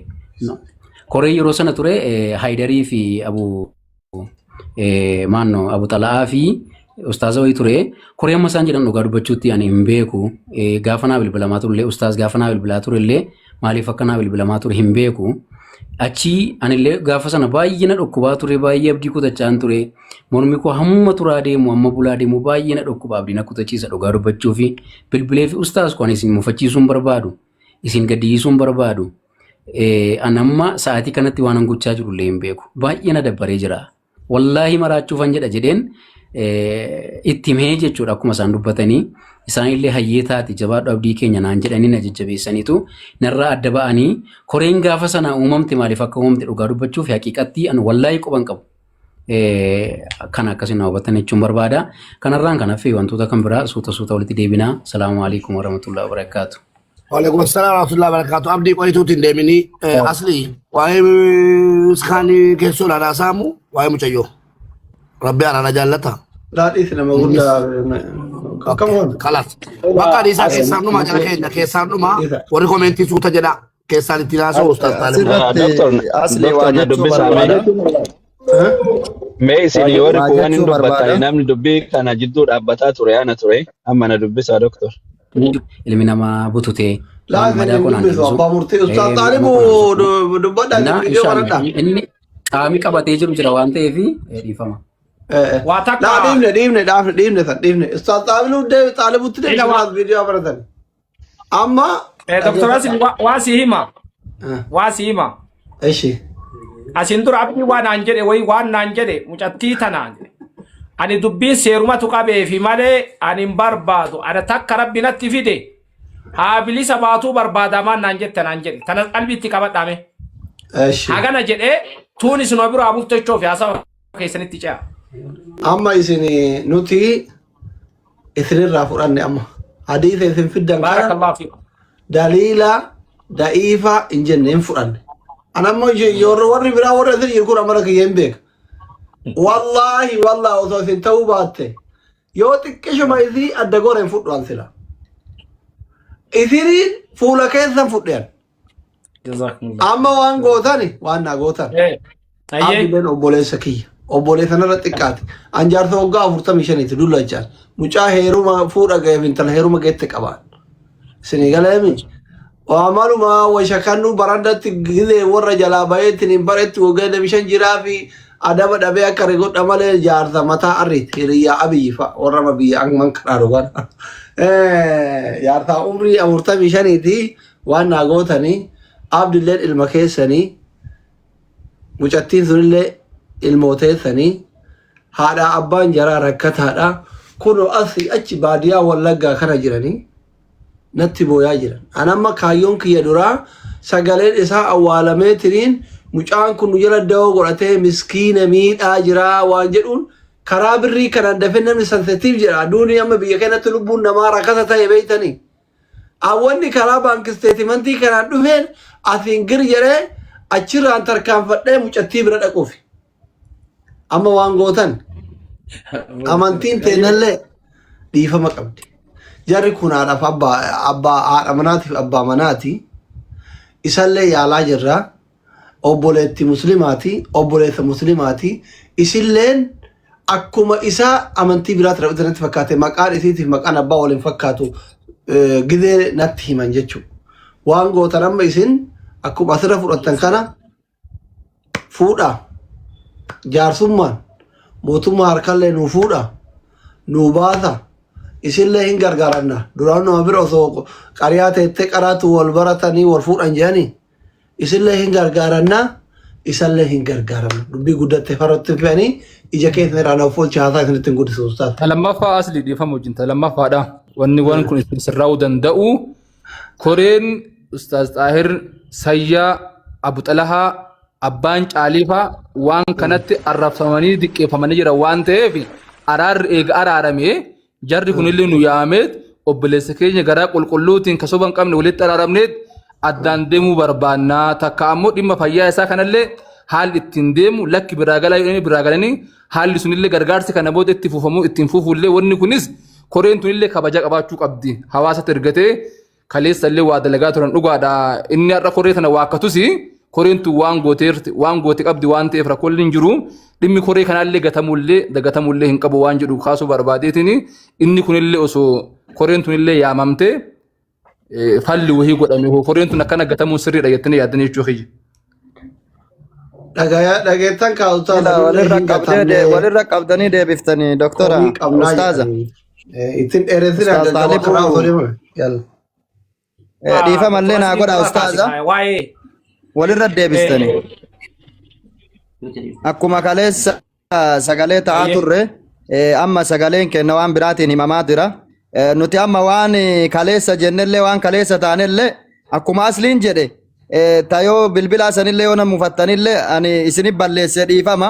Koreen yeroo sana ture Haayidarii fi Abu maanno Abu Xala'aa fi ustaaza wayii ture. Koree amma isaan jedhan dhugaa dubbachuutti ani hin beeku. Gaafa naa bilbilamaa turellee ustaaz gaafa naa bilbilaa turellee maaliif akka naa bilbilamaa ture hin beeku. Achii anillee gaafa sana baay'ee na dhukkubaa ture baay'ee abdii kutachaan ture. Mormi koo hamma turaa deemu hamma bulaa deemu baay'ee na dhukkuba abdii na kutachiisa dhugaa dubbachuu fi bilbilee fi ustaaz koo ani isin mufachiisuu hin barbaadu. Isin gaddisiisuu hin barbaadu. An amma sa'aatii kanatti waan an gochaa jiru illee hin beeku. Baay'ee na dabbaree jira. Wallaahi maraachuufan jedha jedheen itti himee jechuudha akkuma isaan dubbatanii. Isaan illee hayyee taate jabaadhu abdii keenya naan jedhanii na jajjabeessaniitu narraa adda ba'anii koreen gaafa sana uumamte maaliif akka uumamte dhugaa dubbachuuf haqiiqatti an wallaahi quban qabu. Kana akkasiin na hubattan jechuun barbaada. Kanarraan kan hafe wantoota kan biraa suuta suuta walitti deebinaa. Salaamu alaikum warahmatullahi wabarakaatu. Waalaikum assalam warahmatullahi wabarakatuh. Abdii qoyituutti hin deeminii. Asli waa'ee iskaanii keessoo ilaalaa saamu waa'ee mucayyoo. Rabbi araara jaallata. Daadhiis nama guddaa akkam Okay, goona? kalas. Bakka dhiisaa Asli keessaan dhumaa jara keenya keessaan dhumaa Dhiisa. warri komentii suuta jedha keessaan ittiin haasa'u ustaas Taalim. Doctor, Asirratti asli waa doctor na jechuu dubbisaa mee. barbaada. Mee isin yoo Waa riqu waan hin jechuu dubbattani barbaada. namni dubbii kana jidduu dhaabbataa ture ana ture amma na dubbisaa doctor. Ilmi namaa bututee Laa waan isin madaa hin konaan dubbisu deebisu abbaa murtii ustaas miidhama Xaalibu konaan suphu. dubbadhaa Innaa isin viidiyoo inshaallah banadhaa. inni qaami qabatee jiru jira waan ta'eef dhiifama. Waa Laa takka dhiifne dhiifne dhaafne dhiifne san dhiifne ustaas Xaalibu deebi Xaalibutti ila deebise waa kanaas viidiyoo banatan. Amma Dr. Asin dhaggeeffadhaa. waa si hima waa si hima. Ishi. Asin dura abdii waan naan jedhe wayi waan naan jedhe mucattii tanaan jedhe. Ani dubbiin seerumatu qabeefi malee ani hin barbaadu. Ana takka rabbi natti fide haa bilisa baatuu barbaadamaan naan jette naan jedhe. Tana qalbiitti qabadhaame. Ishi. Hagana jedhee tuun isin biraa bultu jechuuf haasawa keessanitti ce'a. Amma isin nuti isinirraa fudhanne amma. Hadiisa isin fiddan kana Baarakallahu fiikum. daliila da'iifa hin jenne hin fudhanne. An ammoo yeroo warri biraa warra isin jiru kun amala kiyya hin beeka. Wallaahi wallaahi osoo isin ta'uu baatte yoo xiqqishuma isii adda goora hin fudhu an sila. Isiniin fuula keessan fudhe an. Jazakumullah. Amma waan gootani waan naa gootan. Ayyee. Abdileen obboleessa kiyya. Obboleessa narra xiqqaati. An jaarsa waggaa 45ti dullachaan. Mucaa heeruma fuudha ga'eef intala heeruma geette qabaan. Isinii galeemi. Waa maluma washakannu barandatti gizee warra jalaa baheetiin hin baretti waggaa 25 jiraa fi adaba dhabee akka rigodha malee jaarsa mataa arriiti. Hiriyyaa abiyyi fa'a warra biyya amman karaa dhugan. Jaarsaa umrii 45ti waan naa gootanii abdilleen ilma keessanii mucattiin sunillee ilmooteessanii haadhaa abbaan jaraa rakkataadha. Kunoo asii achi baadiyaa wallaggaa kana jiranii natti booyaa jiran. An amma kaayyoon kiyya duraa sagaleen isaa awwaalamee tiriin mucaan kun nu jala dawoo godhatee miskiina miidhaa jiraa waan jedhuun Karaa birrii kanaan dafee namni sensitiif jedha. Aduuni amma biyya keenyatti lubbuun namaa rakasa ta'e beeytanii. Awwanni karaa bank statementii kanaan dhufeen asiin gir jedhee achirraan tarkaanfadhee mucattii bira dhaquufi. Amma waan gootan amantiin teennallee dhiifama qabdi. Jarri kun haadhaaf abbaa abbaa haadha manaatiif abbaa manaati. Isallee yaalaa jirra. Obboleetti muslimaati. Obboleessa muslimaati. Isilleen akkuma isaa amantii biraatti rabbi natti fakkaate maqaan isiitiif maqaan abbaa waliin fakkaatu gizee natti himan jechuudha. Waan gootan amma isin akkuma asirra fudhattan kana fuudha. Jaarsummaan mootummaa harkallee nuu fuudha. Nuu baasa. Isinlee hin gargaaranna. Duraan nama bira osoo qariyaa teettee qaraatu wal baratanii wal fuudhan jedhanii isinlee hin gargaaranna. Isallee hin gargaaranna. Dubbii guddatte farratti fe'anii ija keessa irraa na ofolchi haasaa isinitti hin guddisu ustaaz. Ta lammaffaa asli dhiifama wajjin ta lammaffaadha. Wanni waan kun isin sirraa'uu danda'u koreen Ustaaz Xaahir Sayyaa Abu Xalahaa Abbaan Caaliifaa waan kanatti arrabsamanii diqqeeffamanii jiran waan ta'eef araarri eega araaramee jarri kunillee nu yaameet obboleessa keenya garaa qulqulluutiin ka soba hin qabne walitti araaramneet addaan deemuu barbaannaa takka ammoo dhimma fayyaa isaa kanallee haalli ittiin deemu lakki biraa galaa jedhanii biraa galanii haalli sunillee gargaarsi kana booda itti fufamuu ittiin fufuullee wanni kunis koreen tunillee kabaja qabaachuu qabdi hawaasatti ergatee kaleessa illee waa dalagaa turan dhugaadha. Inni har'a koree tana waakkatus koreen tun waan gooteerti waan goote qabdi waan ta'eef rakkoon hin jiru. Dhimmi koree kanaallee gatamullee dagatamullee hin qabu waan jedhu kaasuu barbaadeetiin inni kunillee osoo koreen tunillee yaamamte falli wahii godhame hoo koreen tun akkana gatamuun sirriidha jettanii yaaddanii jechuu kiyya. Dhagaya dhageettan kaa ustaaz Ila anillee walirra hin qabdee gatamne walirra qabdanii deebiftanii doktora komii qabnaa ustaaza. jedhanii. Ittiin dheeressinaa Ustaaz gaggaba karaa osoo Xaalibu deemame. Yalla. dhiifamallee naa Doktor godha Asliin dura ustaaza kaase waa'ee walirra deebistanii. Akkuma kaleessa sagalee ta'aa Ayyee. turre amma sagaleen kenna waan biraatiin himamaa jira. Nuti amma waan kaleessa jennellee waan kaleessa taanellee akkuma asliin jedhe tayoo bilbilaa sanillee yoo na mufattanillee ani isinif balleesse dhiifama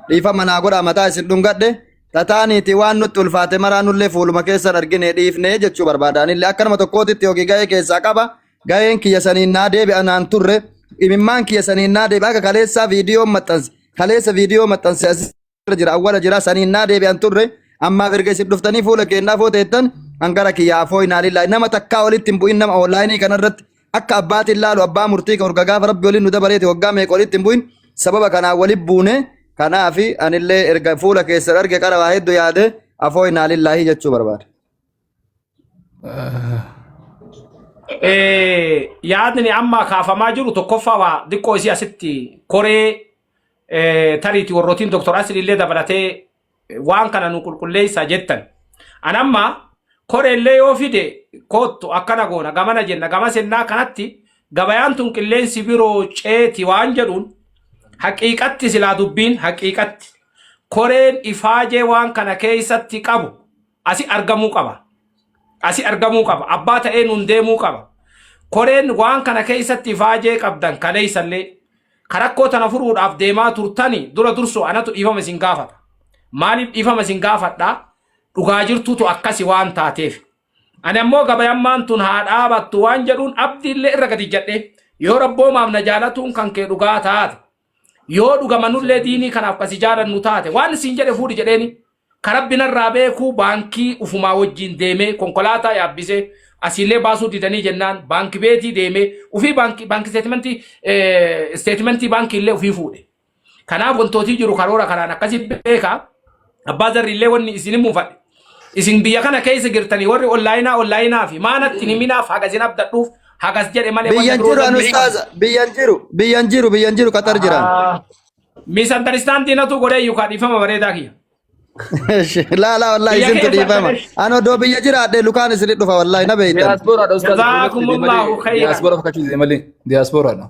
dhiifama naa godhaa mataa isin dhungadhe tataaniiti waan nutti ulfaate maraa nullee fuuluma keessan argine dhiifne jechuu barbaada. Anillee akka nama tokkootitti yookiin gahee keessaa qaba gaheen kiyya saniin naa deebi'a naan turre imimmaan kiyya saniin naa deebi'a akka kaleessaa viidiyoo maxxanse kaleessa viidiyoo maxxanse asirra jira awwala jira saniin naa deebi'an turre ammaaf erga isin dhuftanii fuula keenyaa afoo teettan hangara kiyya afoo inaalillaa nama takkaa walitti hin bu'in nama onlaayinii kanarratti akka abbaatiin laalu abbaa murtii kan urga gaafa rabbi waliin nu dabareeti waggaa meeqa walitti hin bu'in sababa kanaan walitti buune kanaafi anillee erga fuula keessan arge qara waa hedduu yaade afoo inaalillaahi jechuu barbaada. Yaadni amma kaafamaa jiru tokkoffaa waa xiqqoo isii asitti koree tariiti warrootiin Dr. Asli illee dabalatee waan kana nu qulqulleessaa jettan. An amma koreellee yoo fide koottu akkana goona gamana jenna gama sennaa kanatti gabayaan tun qilleensi biroo ceeti waan jedhuun haqiiqatti silaa dubbiin haqiiqatti koreen ifaajee waan kana keessatti qabu asi argamuu qaba. Asi argamuu qaba. Abbaa ta'ee nuun deemuu qaba. Koreen waan kana keessatti ifaajee qabdan kaleessallee karakkoo tana furuudhaaf deemaa turtani dura dursoo anatu dhiifama isin gaafata. Maaliif dhiifama isin gaafadha? Dhugaa jirtuutu akkasi waan taateef. Ani ammoo gabayammaan tun haa dhaabattu waan jedhuun abdiillee irra gadi jedhee yoo rabboomaaf na jaalatuun kan kee dhugaa taate yoo dhugamanullee diinii kanaaf kasi jaalannu taate waan isin jedhe fuudhi jedheeni ka rabbi narraa beekuu baankii ufumaa wajjin deemee konkolaataa yaabbisee asiillee baasuu didanii jennaan baankii beetii deemee ufii baankii baankii isteetimentii isteetimentii baankii illee ufii fuudhe. Kanaaf wantootii jiru karoora kanaan akkasi beekaa abbaa zarri illee wanni isin muufadhe. Isin biyya kana keessa jirtanii warri onlaayinaa onlaayinaa fi maanatti hin himinaaf hagas hin abdadhuuf hagas jedhe malee wanna Biyyan biroo jiru an danda'e qabu. ustaaza biyyan jiru biyyan jiru biyyan jiru Qatar jiran. Misunderstanding natu godhee yookaan dhiifama bareedaa kiyya. Laa laa wallahi Biyya isintu keessa dhiifama. akka An odoo biyya jiraadhe lukaan isinit dhufa wallahi na beeytan. Diyaaspoora ustaaz Jazaakumullahu khairan. Diyaaspoora fakkachuu dide malee diyaaspoora.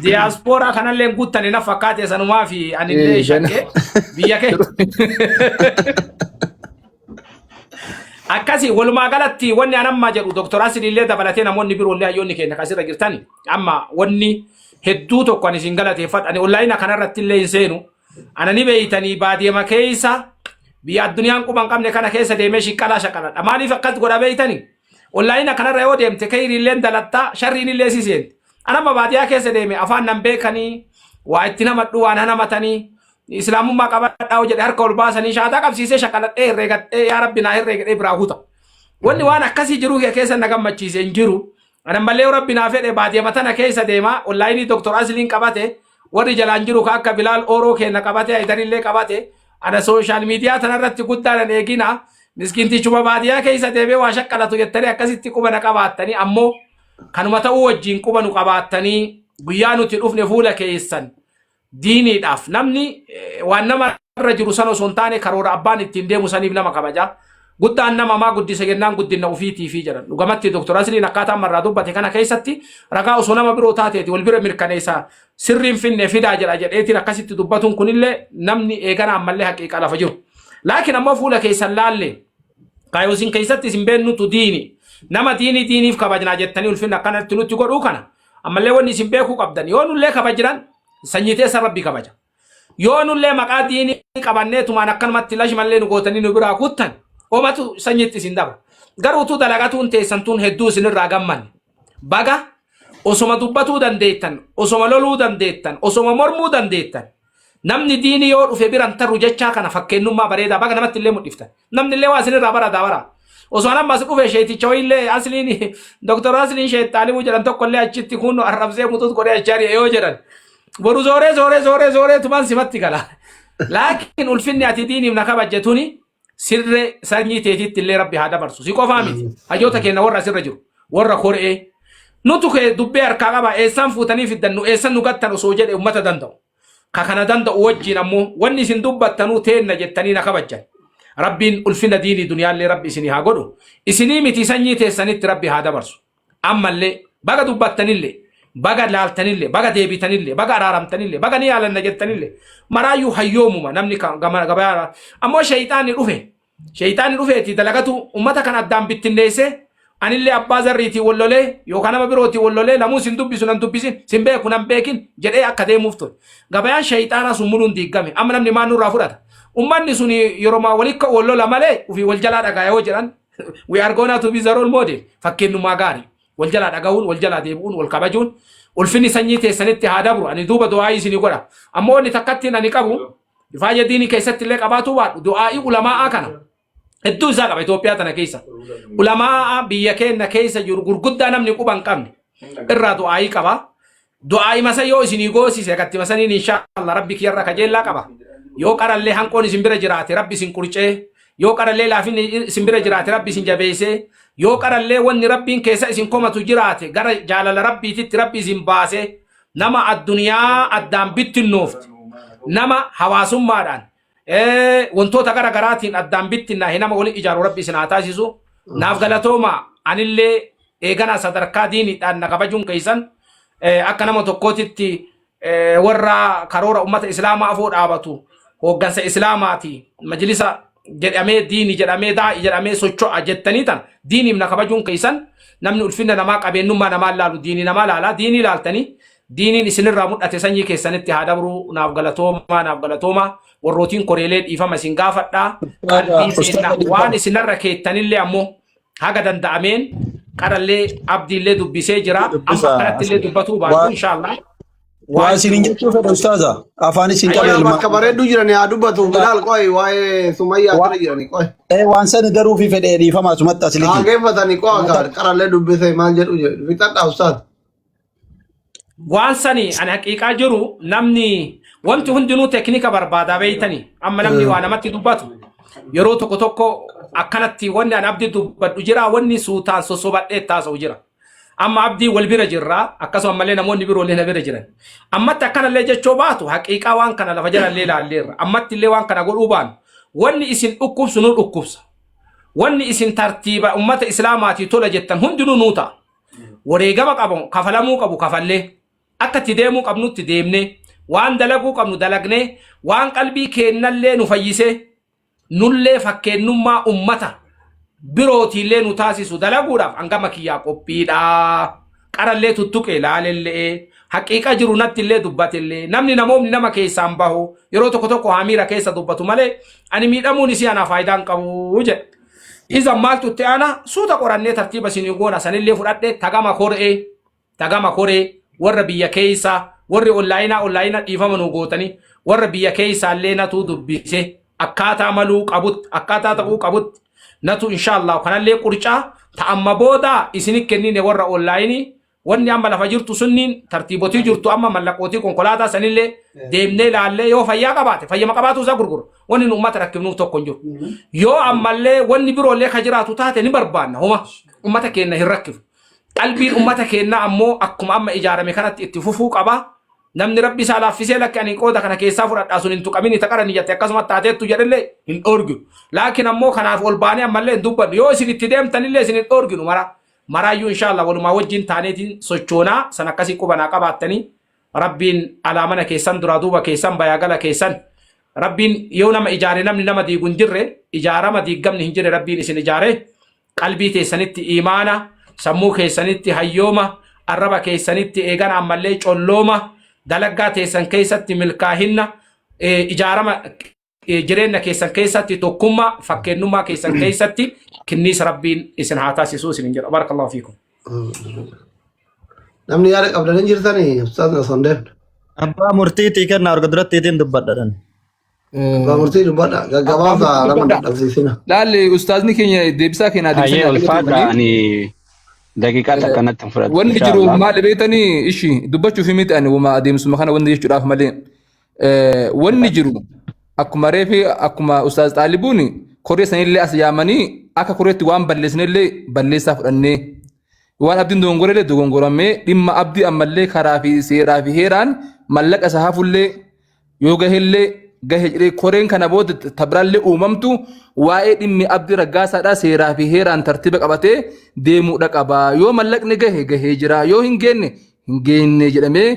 Diyaaspoora kanallee guuttani na fakkaate sanumaa fi anillee shakke biyya kee. Akkasi walumaa galatti wanni an amma jedhu Dr. Asilillee dabalatee namoonni biroollee hayyoonni keenya kasirra jirtani amma wanni hedduu tokko ani isin galateeffadha ani onlaayina kanarratti illee hin seenu ana ni beeytanii baadiyama keessa Biyya addunyaan quba hin qabne kana keessa deemee shiqqalaa shaqaladha. Maaliif akkas godha beeytani? Onlaayina kanarra yoo deemte keyriilleen dalattaa sharriin illee si seenti. Anamma baadiyaa keessa deeme afaan nan beekanii waa itti namadhu waan hanamatanii islaamummaa qabadhaa yoo jedhe harka ol baasanii shaataa qabsiisee shaqaladhee herreegadhee yaa rabbi naa herreegadhee biraa kuta. Wanni waan akkasii jiruu kee keessa na gammachiise hin jiru. Ana mallee yoo rabbi naa fedhe baadiyama tana keessa deema onlaayinii Dr. Asliin qabate warri jalaan jiru ka akka Bilaal Ooroo keenya qabate Hayidarillee qabate ana sooshaal miidiyaa tanarratti guddaa nan eegina miskiintichuma baadiyaa keessa deemee waa shaqqalatu jettanii akkasitti quba na qabaattanii ammoo kanuma ta'uu wajjin quba nu qabaattanii guyyaa nuti dhufne fuula keessan diiniidhaaf namni waan nama irra jiru sana osoo hin taane karoora abbaan ittiin deemu saniif nama kabaja. Guddaan nama maa guddisa jennaan guddinna ofiitiifi jedhan. Dhugamatti Dr. Asliin akkaataa ammarraa dubbate kana keessatti ragaa osoo nama biroo taateeti wal bira mirkaneessa sirriin finne fidaa jedha jedheetiin akkasitti dubbatuun kunillee namni eegana ammallee haqiiqa lafa jiru. Laakiin ammoo fuula keessan laalle kaayoo isin keessatti isin beennutu diini. Nama diinii diiniif kabajnaa jettanii ulfinna akkanatti nutti godhuu kana ammallee wanni isin beekuu qabdan yoo nullee kabajnan sanyii teessan rabbi kabaja. Yoo nullee maqaa diinii qabannee tumaan akkanumatti lashmallee nu gootanii nu biraa kuttan omatu sanyiitti isin daba. Garuu utuu dalagatuun teessan tun hedduu isinirraa gammanne. Baga osoma dubbatuu dandeettan, osoma loluu dandeettan, osoma mormuu dandeettan. Namni diinii yoo dhufe biran tarru jechaa kana fakkeennummaa bareedaa baga namatti illee mul'iftan. Namni illee waa isinirraa barataa bara. Osoo an ammas dhufe sheeticha wayiillee asliin Dr. Asliin Sheet Xaalibuu jedhan tokko illee achitti kun arrabsee mutuut godhee achi ari'e yoo jedhan. Boru zooree zooree zooree zooree tumaan simatti gala. Laakiin ulfinni ati diiniif na kabajje tuni sirree sanyii teetitti illee rabbi haa dabarsu. Si qofaa miti. Hayyoota keenya warra asirra jiru. Warra koree. Nutu kee dubbee harkaa qaba eessaan fuutanii fiddan nu eessan nu gattan osoo jedhe ummata danda'u. Ka kana danda'u wajjiin ammoo wanni isin dubbattanuu teenna jettanii na kabajjan. Rabbiin ulfina diinii duniyaallee rabbi isinii haa godhu. Isinii miti sanyii teessanitti rabbi haa dabarsu. Ammallee baga dubbattanillee baga laaltanillee baga deebitanillee baga araaramtanillee baga ni yaalanna jettanillee maraayyuu hayyoomuma namni gabayaa ammoo shayxaanni dhufe Sheyxaanni dhufeeti dalagatu ummata kana addaan bittinneessee anillee abbaa zarriitiin wal lolee yookaan nama birootiin wal lolee lamuu sin dubbisu nan dubbisin sin beeku nan beekin jedhee akka deemuuf ture. Gabayaan sheyxaanaa sun muluun diiggame. Amma namni maal nurraa fudhata? Ummanni sun yeroo walikka wal lola malee ofii wal jalaa dhagaa yoo jedhan we are gonna to be the role model fakkeenyummaa gaarii. Wal jalaa dhagahuun, wal jalaa deebi'uun, wal kabajuun ulfinni sanyii teessanitti haa dabru. Ani duuba du'aayii isinii godha. Ammoo wanni takkattiin ani qabu Ifaayya diinii keessatti illee qabaatuu baadhu du'aa'ii ulamaa'aa kana hedduu isaa qaba Itoophiyaa tana keessa. Ulamaa'aa biyya keenya keessa jiru gurguddaa namni quba hin qabne irraa du'aa'ii qaba. Du'aa'ii masa yoo isinii goosise gatti masaniin inshaallah rabbi kiyyarra kajeellaa qaba. Yoo qarallee hanqoon isin bira jiraate rabbi isin qurcee yoo qarallee laafinni isin bira jiraate rabbi isin jabeessee yoo qarallee wanni rabbiin keessa isin komatu jiraate gara jaalala rabbiititti rabbi isin baasee nama addunyaa addaan bittinnoofte nama hawaasummaadhaan wantoota gara garaatiin addaan bittinnaahe nama wali ijaaru rabbi isin haa taasisu naaf galatooma anillee eeganaa sadarkaa diiniidhaan na kabajuun keessan akka nama tokkootitti warra karoora ummata islaamaa afoo dhaabatu hooggansa islaamaati majlisa jedhamee diini jedhamee daa'i jedhamee socho'a jettanii tan diiniif na kabajuun keessan namni ulfinna namaa qabeennummaa namaa laalu diinii namaa laala diinii laaltanii diiniin isinirraa mul'ate sanyii keessanitti haa dabru naaf galatoomaa naaf galatoomaa warrootiin koreelee dhiifama isin gaafadhaa qalbii seenna waan isinarra keettanillee ammoo haga danda'ameen qarallee abdiillee dubbisee jira amma akkanatti illee dubbatuu baatu inshaallah Waa waan isin hin jiru jechuu fedha ustaaza. Afaan isin qabe Qoya ilma. bakka bareedduu jirani haa dubbatu Bilaal qoy waa'ee Sumayyaa Waa tana jirani qoy. waan sani garuu fi fedhee dhiifama asumatti Haa asiliki. geeffatani qo'a kaa qarallee dubbise maal jedhu jedhu fixadhaa ustaaz. Waan sani ani haqiiqaa jiru namni wanti hundinuu teknika barbaadaa beeytani amma namni waa namatti dubbatu yeroo tokko tokko akkanatti wanni ani abdii dubbadhu jira wanni suutaan sossobadhee taasa'u jira. Amma abdii wal bira jirra akkasuma ammallee namoonni biroo illee na bira jiran. Ammatti akkanallee jechoo baatu haqiiqaa waan kana lafa jalallee ilaalleerra. Ammatti illee waan kana godhuu baanu wanni isin dhukkubsu nu dhukkubsa. Wanni isin tartiiba ummata islaamaatii tola jettan hundinuu nuu ta'a. Wareegama qabu kafalamuu qabu kafallee akka itti deemuu qabnutti deemnee waan dalaguu qabnu dalagnee waan qalbii keennallee nu fayyisee nullee fakkeennummaa ummata birootiillee nu taasisu dalaguudhaaf hangama kiyyaa qophiidha. Qarallee tuttuqe laalellee Haqiiqa jiru natti illee dubbate illee namni namoomni nama keessaan bahu yeroo tokko tokko hamiira keessa dubbatu malee ani miidhamuun isii anaa faayidaa hin qabu jedhe. Iza maaltu itti aana suuta qorannee tartiiba isinii goona sanillee fudhadhe tagama koree tagama koree warra biyya keessa warri onlaayinaa onlaayina dhiifama nu gootanii warra biyya keessaallee natuu dubbise akkaataa maluu qabutti akkaataa ta'uu qabutti natu inshaallah kanallee qurcaa ta'amma booda isini kennine warra onlaayinii wanni amma lafa jirtu sunniin tartiibotii jirtu amma mallaqootii konkolaataa sanillee deemnee ilaallee yoo fayyaa qabaate fayyama qabaatu isaa gurgura wanni nu ummata rakkifnuuf tokko hin jiru yoo ammallee wanni biroollee ka jiraatu taate ni barbaanna homa ummata keenya hin rakkifu qalbiin ummata keenyaa ammoo akkuma amma ijaarame kanatti itti fufuu qaba namni rabbi isaa laaffisee lakki ani qooda kana keessaa fudhadhaa sun hin tuqamin taqara ni jette akkasuma taateettu jedhellee hin dhoorginu laakiin ammoo kanaaf ol baanee ammallee hin dubbannu yoo isin itti deemtanillee isin hin dhoorginu mara maraayyuu inshaallah walumaa wajjin taaneetiin sochoonaa san akkasii qubanaa qabaattanii rabbiin alaa mana keessan duraa duuba keessan bayaa gala keessan rabbiin yoo nama ijaare namni nama diigu hin jirre ijaarama diiggamni hin jirre rabbiin isin ijaare qalbii teessanitti imaana sammuu keessanitti hayyooma arraba keessanitti eegana ammallee collooma dalaggaa teessan keessatti milkaahinna ijaarama jireenya keessan keessatti tokkummaa fakkeennummaa keessan keessatti kinniisa rabbiin isin haa taasisuu isin jedha barakallahu fiikum. Namni yaada qabdan hin jirtanii ustaaz osoo hin deemne. Abbaa murtiitii kenna erga durattiitiin dubbadha. Abbaa murtii dubbadha. Abbaa Gaggabaabsaa murtii nama dubbadha. dadhabsiisina. Laalli ustaazni keenya deebisaa keenyaa Hayyee deebisanii haa ulfaadha galatoomanii. ani daqiiqaa takka natti hin fudhatu Wanni jiru inshaallah. maal beektanii ishi dubbachuuf miti ani wama adeemsuma kana wanni jechuudhaaf malee. Wanni jiru akkuma reefi akkuma ustaaz Xaalibuun koree sanillee as yaamanii akka koreetti waan balleessinellee balleessaa fudhannee waan abdiin dogongorellee dogongoramee dhimma abdii ammallee karaa fi seeraa fi heeraan mallaqa isa hafullee yoo gahellee gahe jedhee koreen kana booda tabiraallee uumamtu waa'ee dhimmi abdii raggaasaadhaa seeraa fi heeraan tartiiba qabatee deemuudha qaba. Yoo mallaqni gahe gahee jira yoo hin geenne hin geenne jedhamee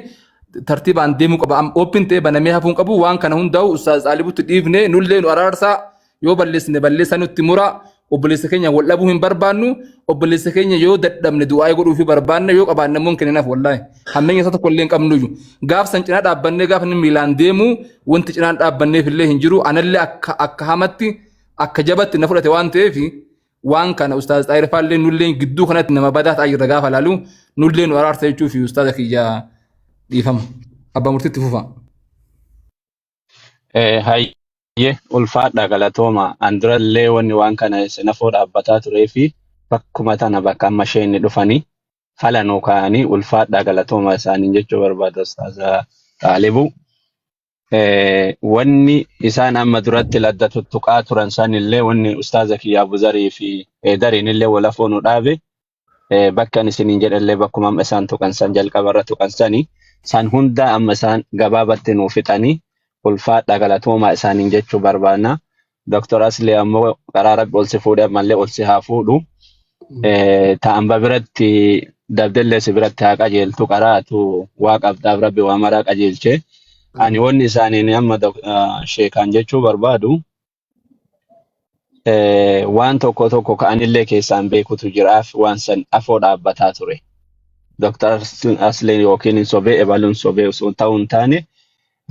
tartiibaan deemuu qaba. Oopin ta'ee banamee hafuun qabu waan kana hundaa'u Ustaaz Xaalibutti dhiifne nullee nu araarsaa yoo balleessine balleessaa nutti mura obboleessa keenya wal dhabuu hin barbaannu obboleessa keenya yoo dadhabne du'aa godhuufii barbaanne yoo qabaanne immoo hin kenninaaf wallaahi hammeenya isaa tokko illee hin qabnuyyuu gaaf san cinaa dhaabbannee gaafa inni miilaan deemu wanti cinaan dhaabbanneef illee hin jiru anallee akka akka hamatti akka jabatti na fudhate waan ta'eef waan kana ustaaz Xaayir faallee nullee gidduu kanatti nama badaa ta'aa jirra gaafa laalu nullee nu araarsa jechuu fi ustaaza kiyya dhiifama abbaa murtiitti fufa. Hayyee ulfaadha galatooma. An durallee wanni waan kana sinafoo dhaabbataa turee fi bakkuma tana bakka amma isheen dhufanii fala nuu kaa'anii ulfaadha galatooma isaaniin jechuu barbaada ustaaza Xaalibu. Wanni isaan amma duratti ladda tuttuqaa turan sanillee wanni ustaaza kiyya Abuzarii fi Dariin illee walafoo nu dhaabe bakka ani isiniin jedhallee bakkuma amma isaan tuqan san jalqaba irra tuqan sani san hundaa amma isaan gabaabatti nuu fixanii ulfaadha galatoomaa isaaniin jechuu barbaanna. Dr. Asli ammoo karaa rabbi ol si fuudhe ammallee ol si haa fuudhu. Ta'amba biratti dabdellee si biratti haa qajeeltu qaraatu waa qabdaaf rabbi waa maraa qajeelche. Ani wanni isaaniin amma sheekaan jechuu barbaadu waan tokko tokko ka anillee keessaan beekutu jiraaf waan san afoo dhaabbataa ture. Dr. Asliin yookiin hin sobee ebaluun sobee osoo ta'uu hin taane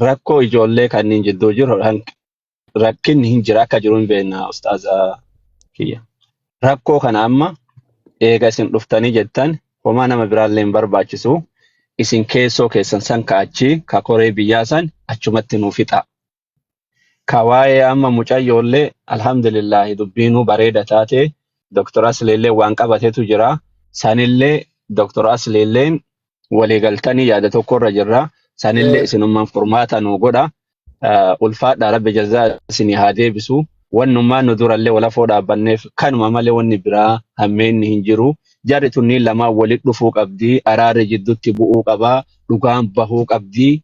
rakkoo ijoollee kanneen jidduu jiru rakkinni hin jira akka jiru hin beekna ustaaza kiyya. Rakkoo kana amma eega isin dhuftanii jettan homaa nama biraallee hin barbaachisu. Isin keessoo keessan san ka'achi ka koree biyyaa san achumatti nuu fixa. Ka waa'ee amma mucayyoollee alhamdulillahi dubbiinuu bareeda taate Dr. Asliillee waan qabatetu jira. Sanillee Dr. Asliilleen waliigaltanii yaada tokkorra jirra. Sanillee isinummaan furmaata nuu godha. Ulfaadhaa rabbi jazaa isinii haa deebisu. Wannummaan nu durallee walafoo dhaabbanneef kanuma malee wanni biraa hammeenni hin jiru. Jarri tunniin lamaan walitti dhufuu qabdi. Araarri jidduutti bu'uu qaba. Dhugaan bahuu qabdi.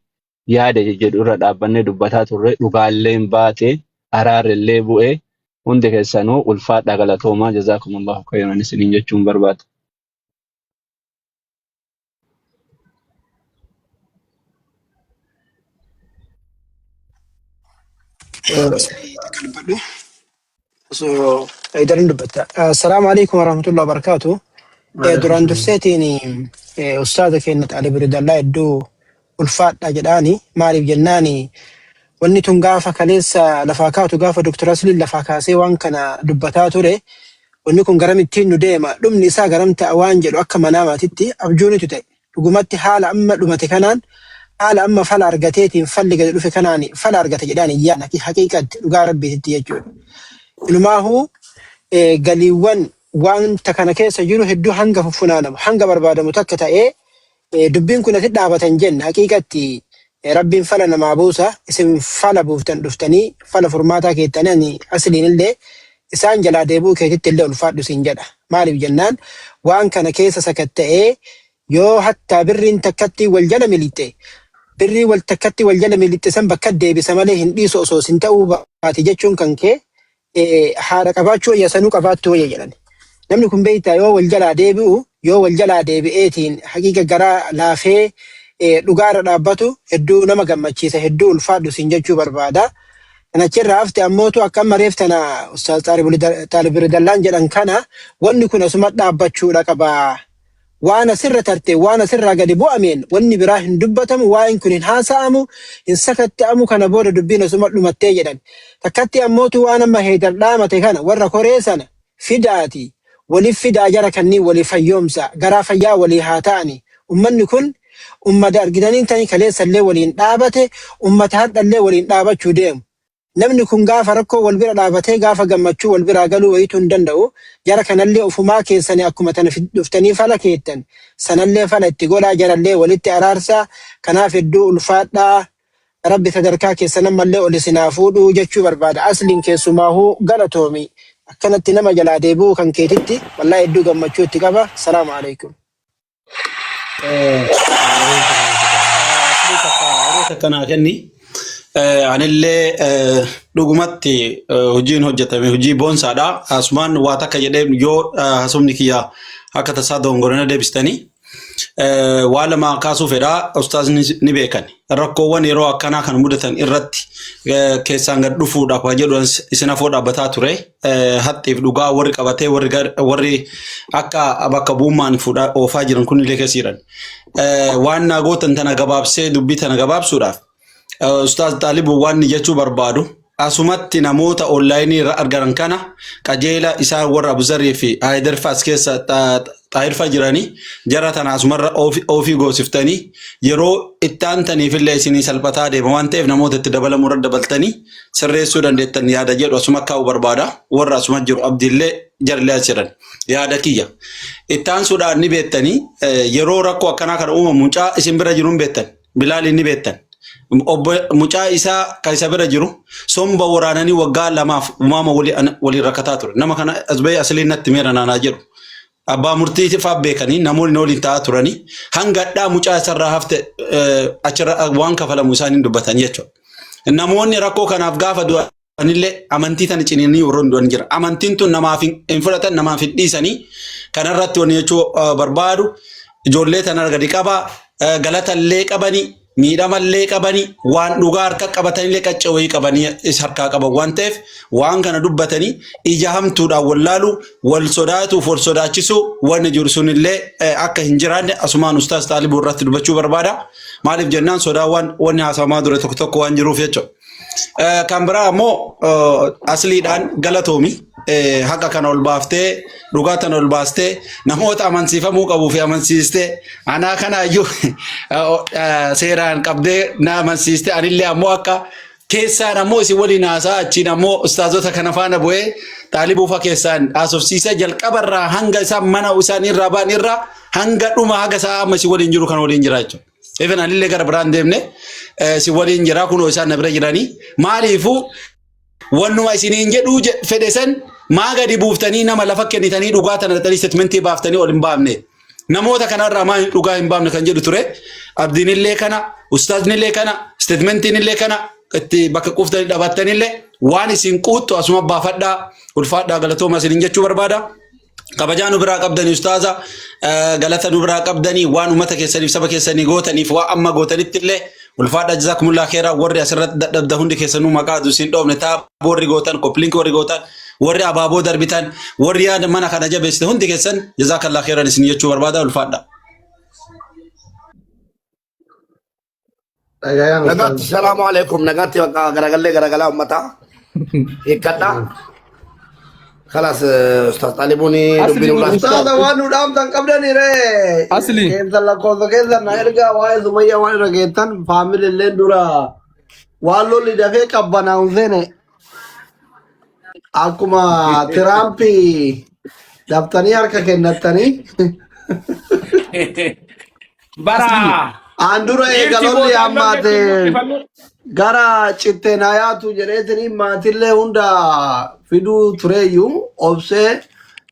Yaada jedhu irra dhaabbannee dubbataa turre dhugaalleen baate araarrillee bu'e hundi keessanuu ulfaadhaa galatoomaa jazaakumullahu khayran isiniin jechuun barbaada. Takka dubbadhu. Osoo Haydariin dubbatta. Assalaamu alaikum warahmatullahi wabarakatuh. Duraan durseetiin Ustaaza keenya Xaalib Ridallaa hedduu ulfaadha jedhaani. Maaliif jennaani, wanni tun gaafa kaleessa lafaa kaatu, gaafa Dr. Asliin lafaa kaasee waan kana dubbataa ture, wanni kun garamittiin nu deema, dhumni isaa garam ta'a waan jedhu akka manaamaatitti abjuunitu ta'e. Dhugumatti haala amma dhumate kanaan, haala amma fala argateetiin falli gadi dhufe kanaan fala argate jedhaan hin yaadne haqiiqatti, dhugaa rabbiititti jechuudha. Inumaahuu galiiwwan wanta kana keessa jiru hedduu hanga fuffunaanamu, hanga barbaadamu takka ta'ee dubbiin kun asitti dhaabatan jenne. Haqiiqatti rabbiin fala namaa buusa. Isin fala buuftan, dhuftanii fala furmaataa keettanii, ani asliin illee isaan jalaa deebi'uu keetitti illee ulfaadhu siin jedha. Maaliif jennaan, waan kana keessa sakatta'ee yoo hattaa birriin takkatti wal jala miliqxe, birrii wal takkatti wal jala miliqxe san bakka deebisa malee hin dhiisu osoo sin ta'uu baate jechuun kan kee haadha qabaachuu wayya, sanuu qabaattuu wayya jedhan. Namni kun beektaa, yoo wal jalaa deebi'u, yoo wal jalaa deebi'eetiin haqiiqa garaa laafee dhugaarra dhaabbatu hedduu nama gammachiisa, hedduu ulfaadhu siin jechuu barbaada. Kanachirraa hafte ammootu akka amma reef tana Ustaaz Xaalib Ridallaan jedhan kana, wanni kun asuma dhaabbachuudha qaba. Waan asirra tarte, waan asirraa gadi bu'ameen wanni biraa hin dubbatamu, waa'een kun hin haasa'amu, hin sakatta'amu, kana booda dubbiin asuma dhumattee jedhan. Takkatti ammootu waan amma Heydar dhaamate kana, warra koree sana fidaati waliif fidaa, jara kanniin waliif fayyoomsa, garaa fayyaa walii haa ta'ani. Ummanni kun ummata argitaniin tani kaleessallee waliin dhaabate, ummata hardhallee waliin dhaabachuu deemu. Namni kun gaafa rakkoo wal bira dhaabatee, gaafa gammachuu wal biraa galuu wayituu hin danda'u. Jara kanallee ofumaa keessanii akkuma tana dhuftanii fala keettan sanallee fala itti godhaa, jarallee walitti araarsaa. Kanaaf hedduu ulfaadhaa. Rabbi sadarkaa keessan ammallee ol isin haa fuudhuu jechuu barbaada. Asliin keessumaahuu galatoomi. Akkanatti nama jalaa deebi'uu kan keetitti wallaahi hedduu gammachuu itti qaba. Salaamu alaikum. Asli takka yeroo takka naa kenni. Anillee dhugumatti hojiin hojjetame hojii boonsaadha. Asumaan waa takka jedhee yoo haasofni kiyya akka tasaa dogongorana deebistanii. Waa lama kaasuu fedha. Ustaazni ni beekan. Rakkoowwan yeroo akkanaa kan mudatan irratti keessaan gad dhufuudhaaf kan jedhu isin afoo dhaabbataa ture. Haxxiif dhugaa warri qabatee warri akka bakka bu'ummaan fuudhaa oofaa jiran kunillee keessa jiran. Waan naa gootan tana gabaabsee dubbii tana gabaabsuudhaaf Ustaaz Xaalibu waan inni jechuu barbaadu, asumatti namoota onlaayinii irra argaman kana qajeela isaan warra Abuzarii fi Hayidarfaa as keessa Xaahirfaa jiranii jara tana asumarra oofii goosiftanii yeroo itti aantaniif illee isinii salphataa deema waan ta'eef, namoota itti dabalamuu irra dabaltanii sirreessuu dandeettan yaada jedhu asuma kaa'uu barbaada. Warra asuma jiru abdiillee jarlee as jiran yaada kiyya. Itti aansuudhaan ni beektanii, yeroo rakkoo akkanaa kana uumamu mucaa isin bira jiru hin beektan. Bilaaliin ni beektan. Obbo mucaa isaa kan isa bira jiru somba waraananii waggaa 2f umaama waliin rakkataa ture. Nama kana as bahee asliin natti meera naanaa jedhu. Abbaa murtii fa'aa beekanii namoonni waliin taa'aa turanii hanga hadhaa mucaa isarraa hafte achirra waan kafalamu isaan hin dubbatan jechuudha. Namoonni rakkoo kanaaf gaafa du'anillee amantii tana ciniinanii warroonni du'an jira. Amantiin tun namaaf hin fudhatan, namaaf hin dhiisanii. Kanarratti wanni jechuu barbaadu, ijoollee tana gadi qabaa, galatallee qabanii, miidhamallee qabanii, waan dhugaa harka qabatanillee qaccee wayii qabanii is harkaa qaban waan ta'eef, waan kana dubbatanii ija hamtuudhaan wallaalu, wal sodaatuuf wal sodaachisuu wanni jiru sunillee akka hin jiraanne asumaan ustaas Xaalibuu irratti dubbachuu barbaada. Maaliif jennaan, sodaa waan wanni haasawamaa ture tokko tokko waan jiruuf jechuudha. Kan biraa ammoo asliidhaan galatoomi. Haqa kana ol baaftee, dhugaa tana ol baastee, namoota amansiifamuu qabuu fi amansiistee, anaa kana iyyuu seeraan qabdee na amansiistee, anillee ammoo akka keessaan ammoo isin waliin haasaa, achiin ammoo ustaazota kana faana bu'ee xaalibuufa keessaan haasofsiisee, jalqabarraa hanga isaan mana isaanii irraa ba'an irraa hanga dhuma haga isaa amma isin waliin jiru kan waliin jira jechuudha. Even anillee gara biraan deemne isin waliin jira, kunoo isaan na bira jiranii. Maaliifuu wannuma isiniin jedhuu fedhe san maa gadi buuftanii nama lafa kennitanii dhugaa tana dhaqxanii statementii baaftanii ol hin baafne. Namoota kanarraa maa dhugaa hin baafne kan jedhu ture. Abdiinillee kana, ustaaznillee kana, statementiinillee kana itti bakka quuftanii dhabattanillee waan isin quuttu asuma baafadhaa, ulfaadhaa, galatooma isiniin jechuu barbaada. Kabajaa nu biraa qabdanii ustaaza, galata nu biraa qabdanii, waan uummata keessaniif saba keessanii gootaniif, waan amma gootanitti illee ulfaadha, jazakumullah khairaa. Warri asirratti dadhabda hundi keessanuu maqaa isin dhoofne ta'a, warri gootan koplinki, warri gootan, warri abaaboo darbitan, warri yaada mana kana jabeessite hundi keessan jazakallah khairan isin jechuu barbaada, ulfaadha. Dhagayaan Nagaatti ustaaza. salaamu alaikum nagaatti bakka garagallee garagalaa ummataa hiikkadha. Kalaas ustaaz Xaalibuun Asli dubbiin ulaa Ustaaza waan nu dhaamtan qabdani ree. Asli. Keessan lakkoofsa keessan na ergaa waa'ee Sumayyaa waan irra geettan faamilii illee dura waan lolli dafee qabbanaa'u seene akkuma Tiraampi daftanii harka kennattanii Bara aan dura eega dhiirti lolli booda hammaate lolletti mul'ifannu. gara citteen hayaatu jedheetini maatillee hunda fiduu tureeyyuu obsee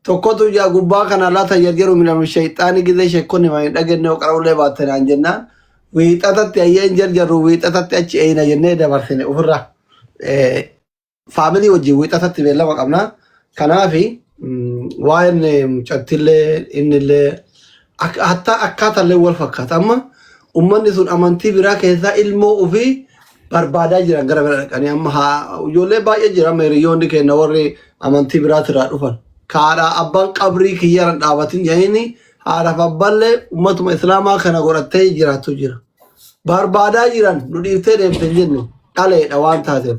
tokkotu ijaa gubbaa kana laata jarjaru minam shayxaani gizee sheekonni waan hin dhagenne yoo qara'ullee baatte naan jennaan wiixatatti ayyeen jarjarru wiixatatti achi eeyna jennee dabarsine ofirraa. Faamilii wajjin wiixatatti beellama qabna. Kanaafi waa'een mucattillee innillee hattaa akkaatallee wal fakkaata. Amma ummanni sun amantii biraa keessaa ilmoo ofii barbaadaa jiran gara bira dhaqanii amma haa ijoollee baay'ee jira amma hiriyoonni keenya warri amantii biraatirraa dhufan. Kaadhaa abbaan qabrii kiyyarra dhaabatin jedhanii haadhaaf abbaallee ummatuma islaamaa kana godhattee jiraattu jira. Barbaadaa jiran nu dhiiftee deemte hin jenne dhaleedha waan taateef.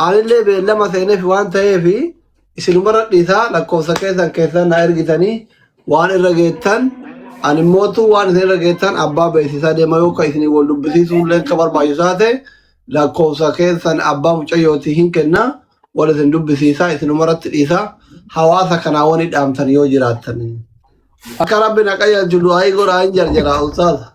Anillee beellama seeneef waan ta'eef isinumarra dhiisaa lakkoofsa keessan keessan na ergitanii waan irra geettan ani mootu waan isin irra geettan abbaa beeksisaa deema yoo ka isinii wal dubbisiisuu illee ka barbaachisaa ta'e lakkoofsa keessan abbaa mucayyootii hin kenna wal isin dubbisiisaa isinumarratti dhiisaa hawaasa kanaa wani dhaamtan yoo jiraattan. Akka rabbi na qajeelchu du'aayii godhaa hin jarjara ustaaza.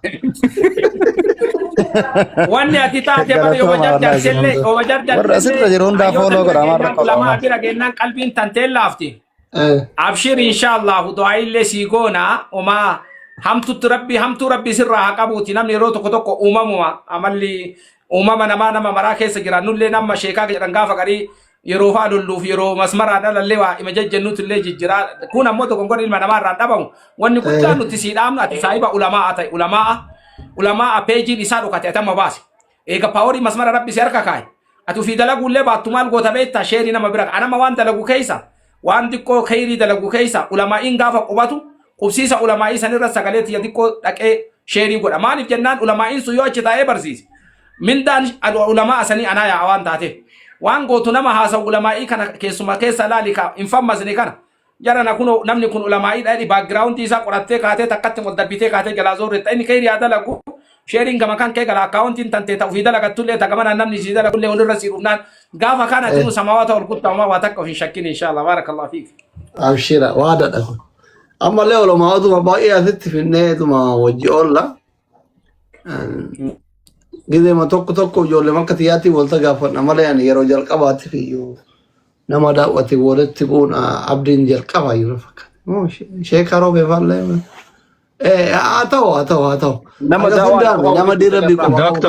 Wanni ati taate bara yoo Galatooma wallahi isin jarjartellee hunda. yoo Warra jarjartellee asirra jiru hundaa hayyoota fooloo bira godha waan geennaan rakkoo ulamaa qaba. bira geennaan qalbiin tanteen laafti. Eh. Abshir inshaallahu du'aaillee sii goona omaa hamtutti rabbi hamtuu rabbi sirraa haa qabuuti namni yeroo tokko tokko uumamuma amalli uumama namaa nama maraa keessa jira nullee nama sheekaa jedhan gaafa garii yeroo faa lolluuf yeroo masmaraa dhalallee waa ima jajjannuutu illee jijjiraa kun ammoo dogongorri ilma namaa irraan dhabamu wanni guddaan nuti sii dhaamnu ati saahiba ulamaa'a ta'e ulamaa'a ulamaa'a peejiin isaa dhokate ati amma baase eega paaworii masmara rabbi si harka kaa'e ati ofii dalaguullee baattu maal goota beektaa sheerii nama bira anama waan dalagu keessa waan xiqqoo kheyrii dalagu keessa ulamaa'iin gaafa qubatu qubsiisa ulamaa'ii sanirra sagalee tiyya xiqqoo dhaqee sheerii godha maaliif jennaan ulamaa'iin sun yoo achi taa'ee barsiise mindaan ulamaa sanii anaa yaa'a waan taateef waan gootu nama haasa'u ulamaa'ii kana keessuma keessa laali ka hin fammasne kana jarana kun namni kun ulamaa'ii dha jedhi baakgiraawundii isaa qorattee kaatee takkatti ol darbitee kaatee jalaa zoorretta inni kheyrii haa dalagu sheeriin gama kan kee gala akkaawuntiin tantee ta ofii dalagattullee ta gamanaan namni sii dalagullee walirra sii dhufnaan gaafa kaan ati nu samaawata ol kuttaamaa waa takka of hin shakkin inshallah baarakallahu fiik. Abshira waadadha kun. Ammallee olomaa otuma baay'ee asitti finneetuma wajji oolla. Gizeema tokko tokko ijoollee makka xiyyaatti walta gaafadha malee ani yeroo jalqabaatti fiyyuu nama daawwate walitti bu'uun abdiin jalqaba yeroo fakkaata. Sheekaa roobee faallee. Haa ta'u haa ta'u haa ta'u. Nama Haga daawwaa hundaame qaba nama walitti diin rabbii jalqaba. qofa qabu.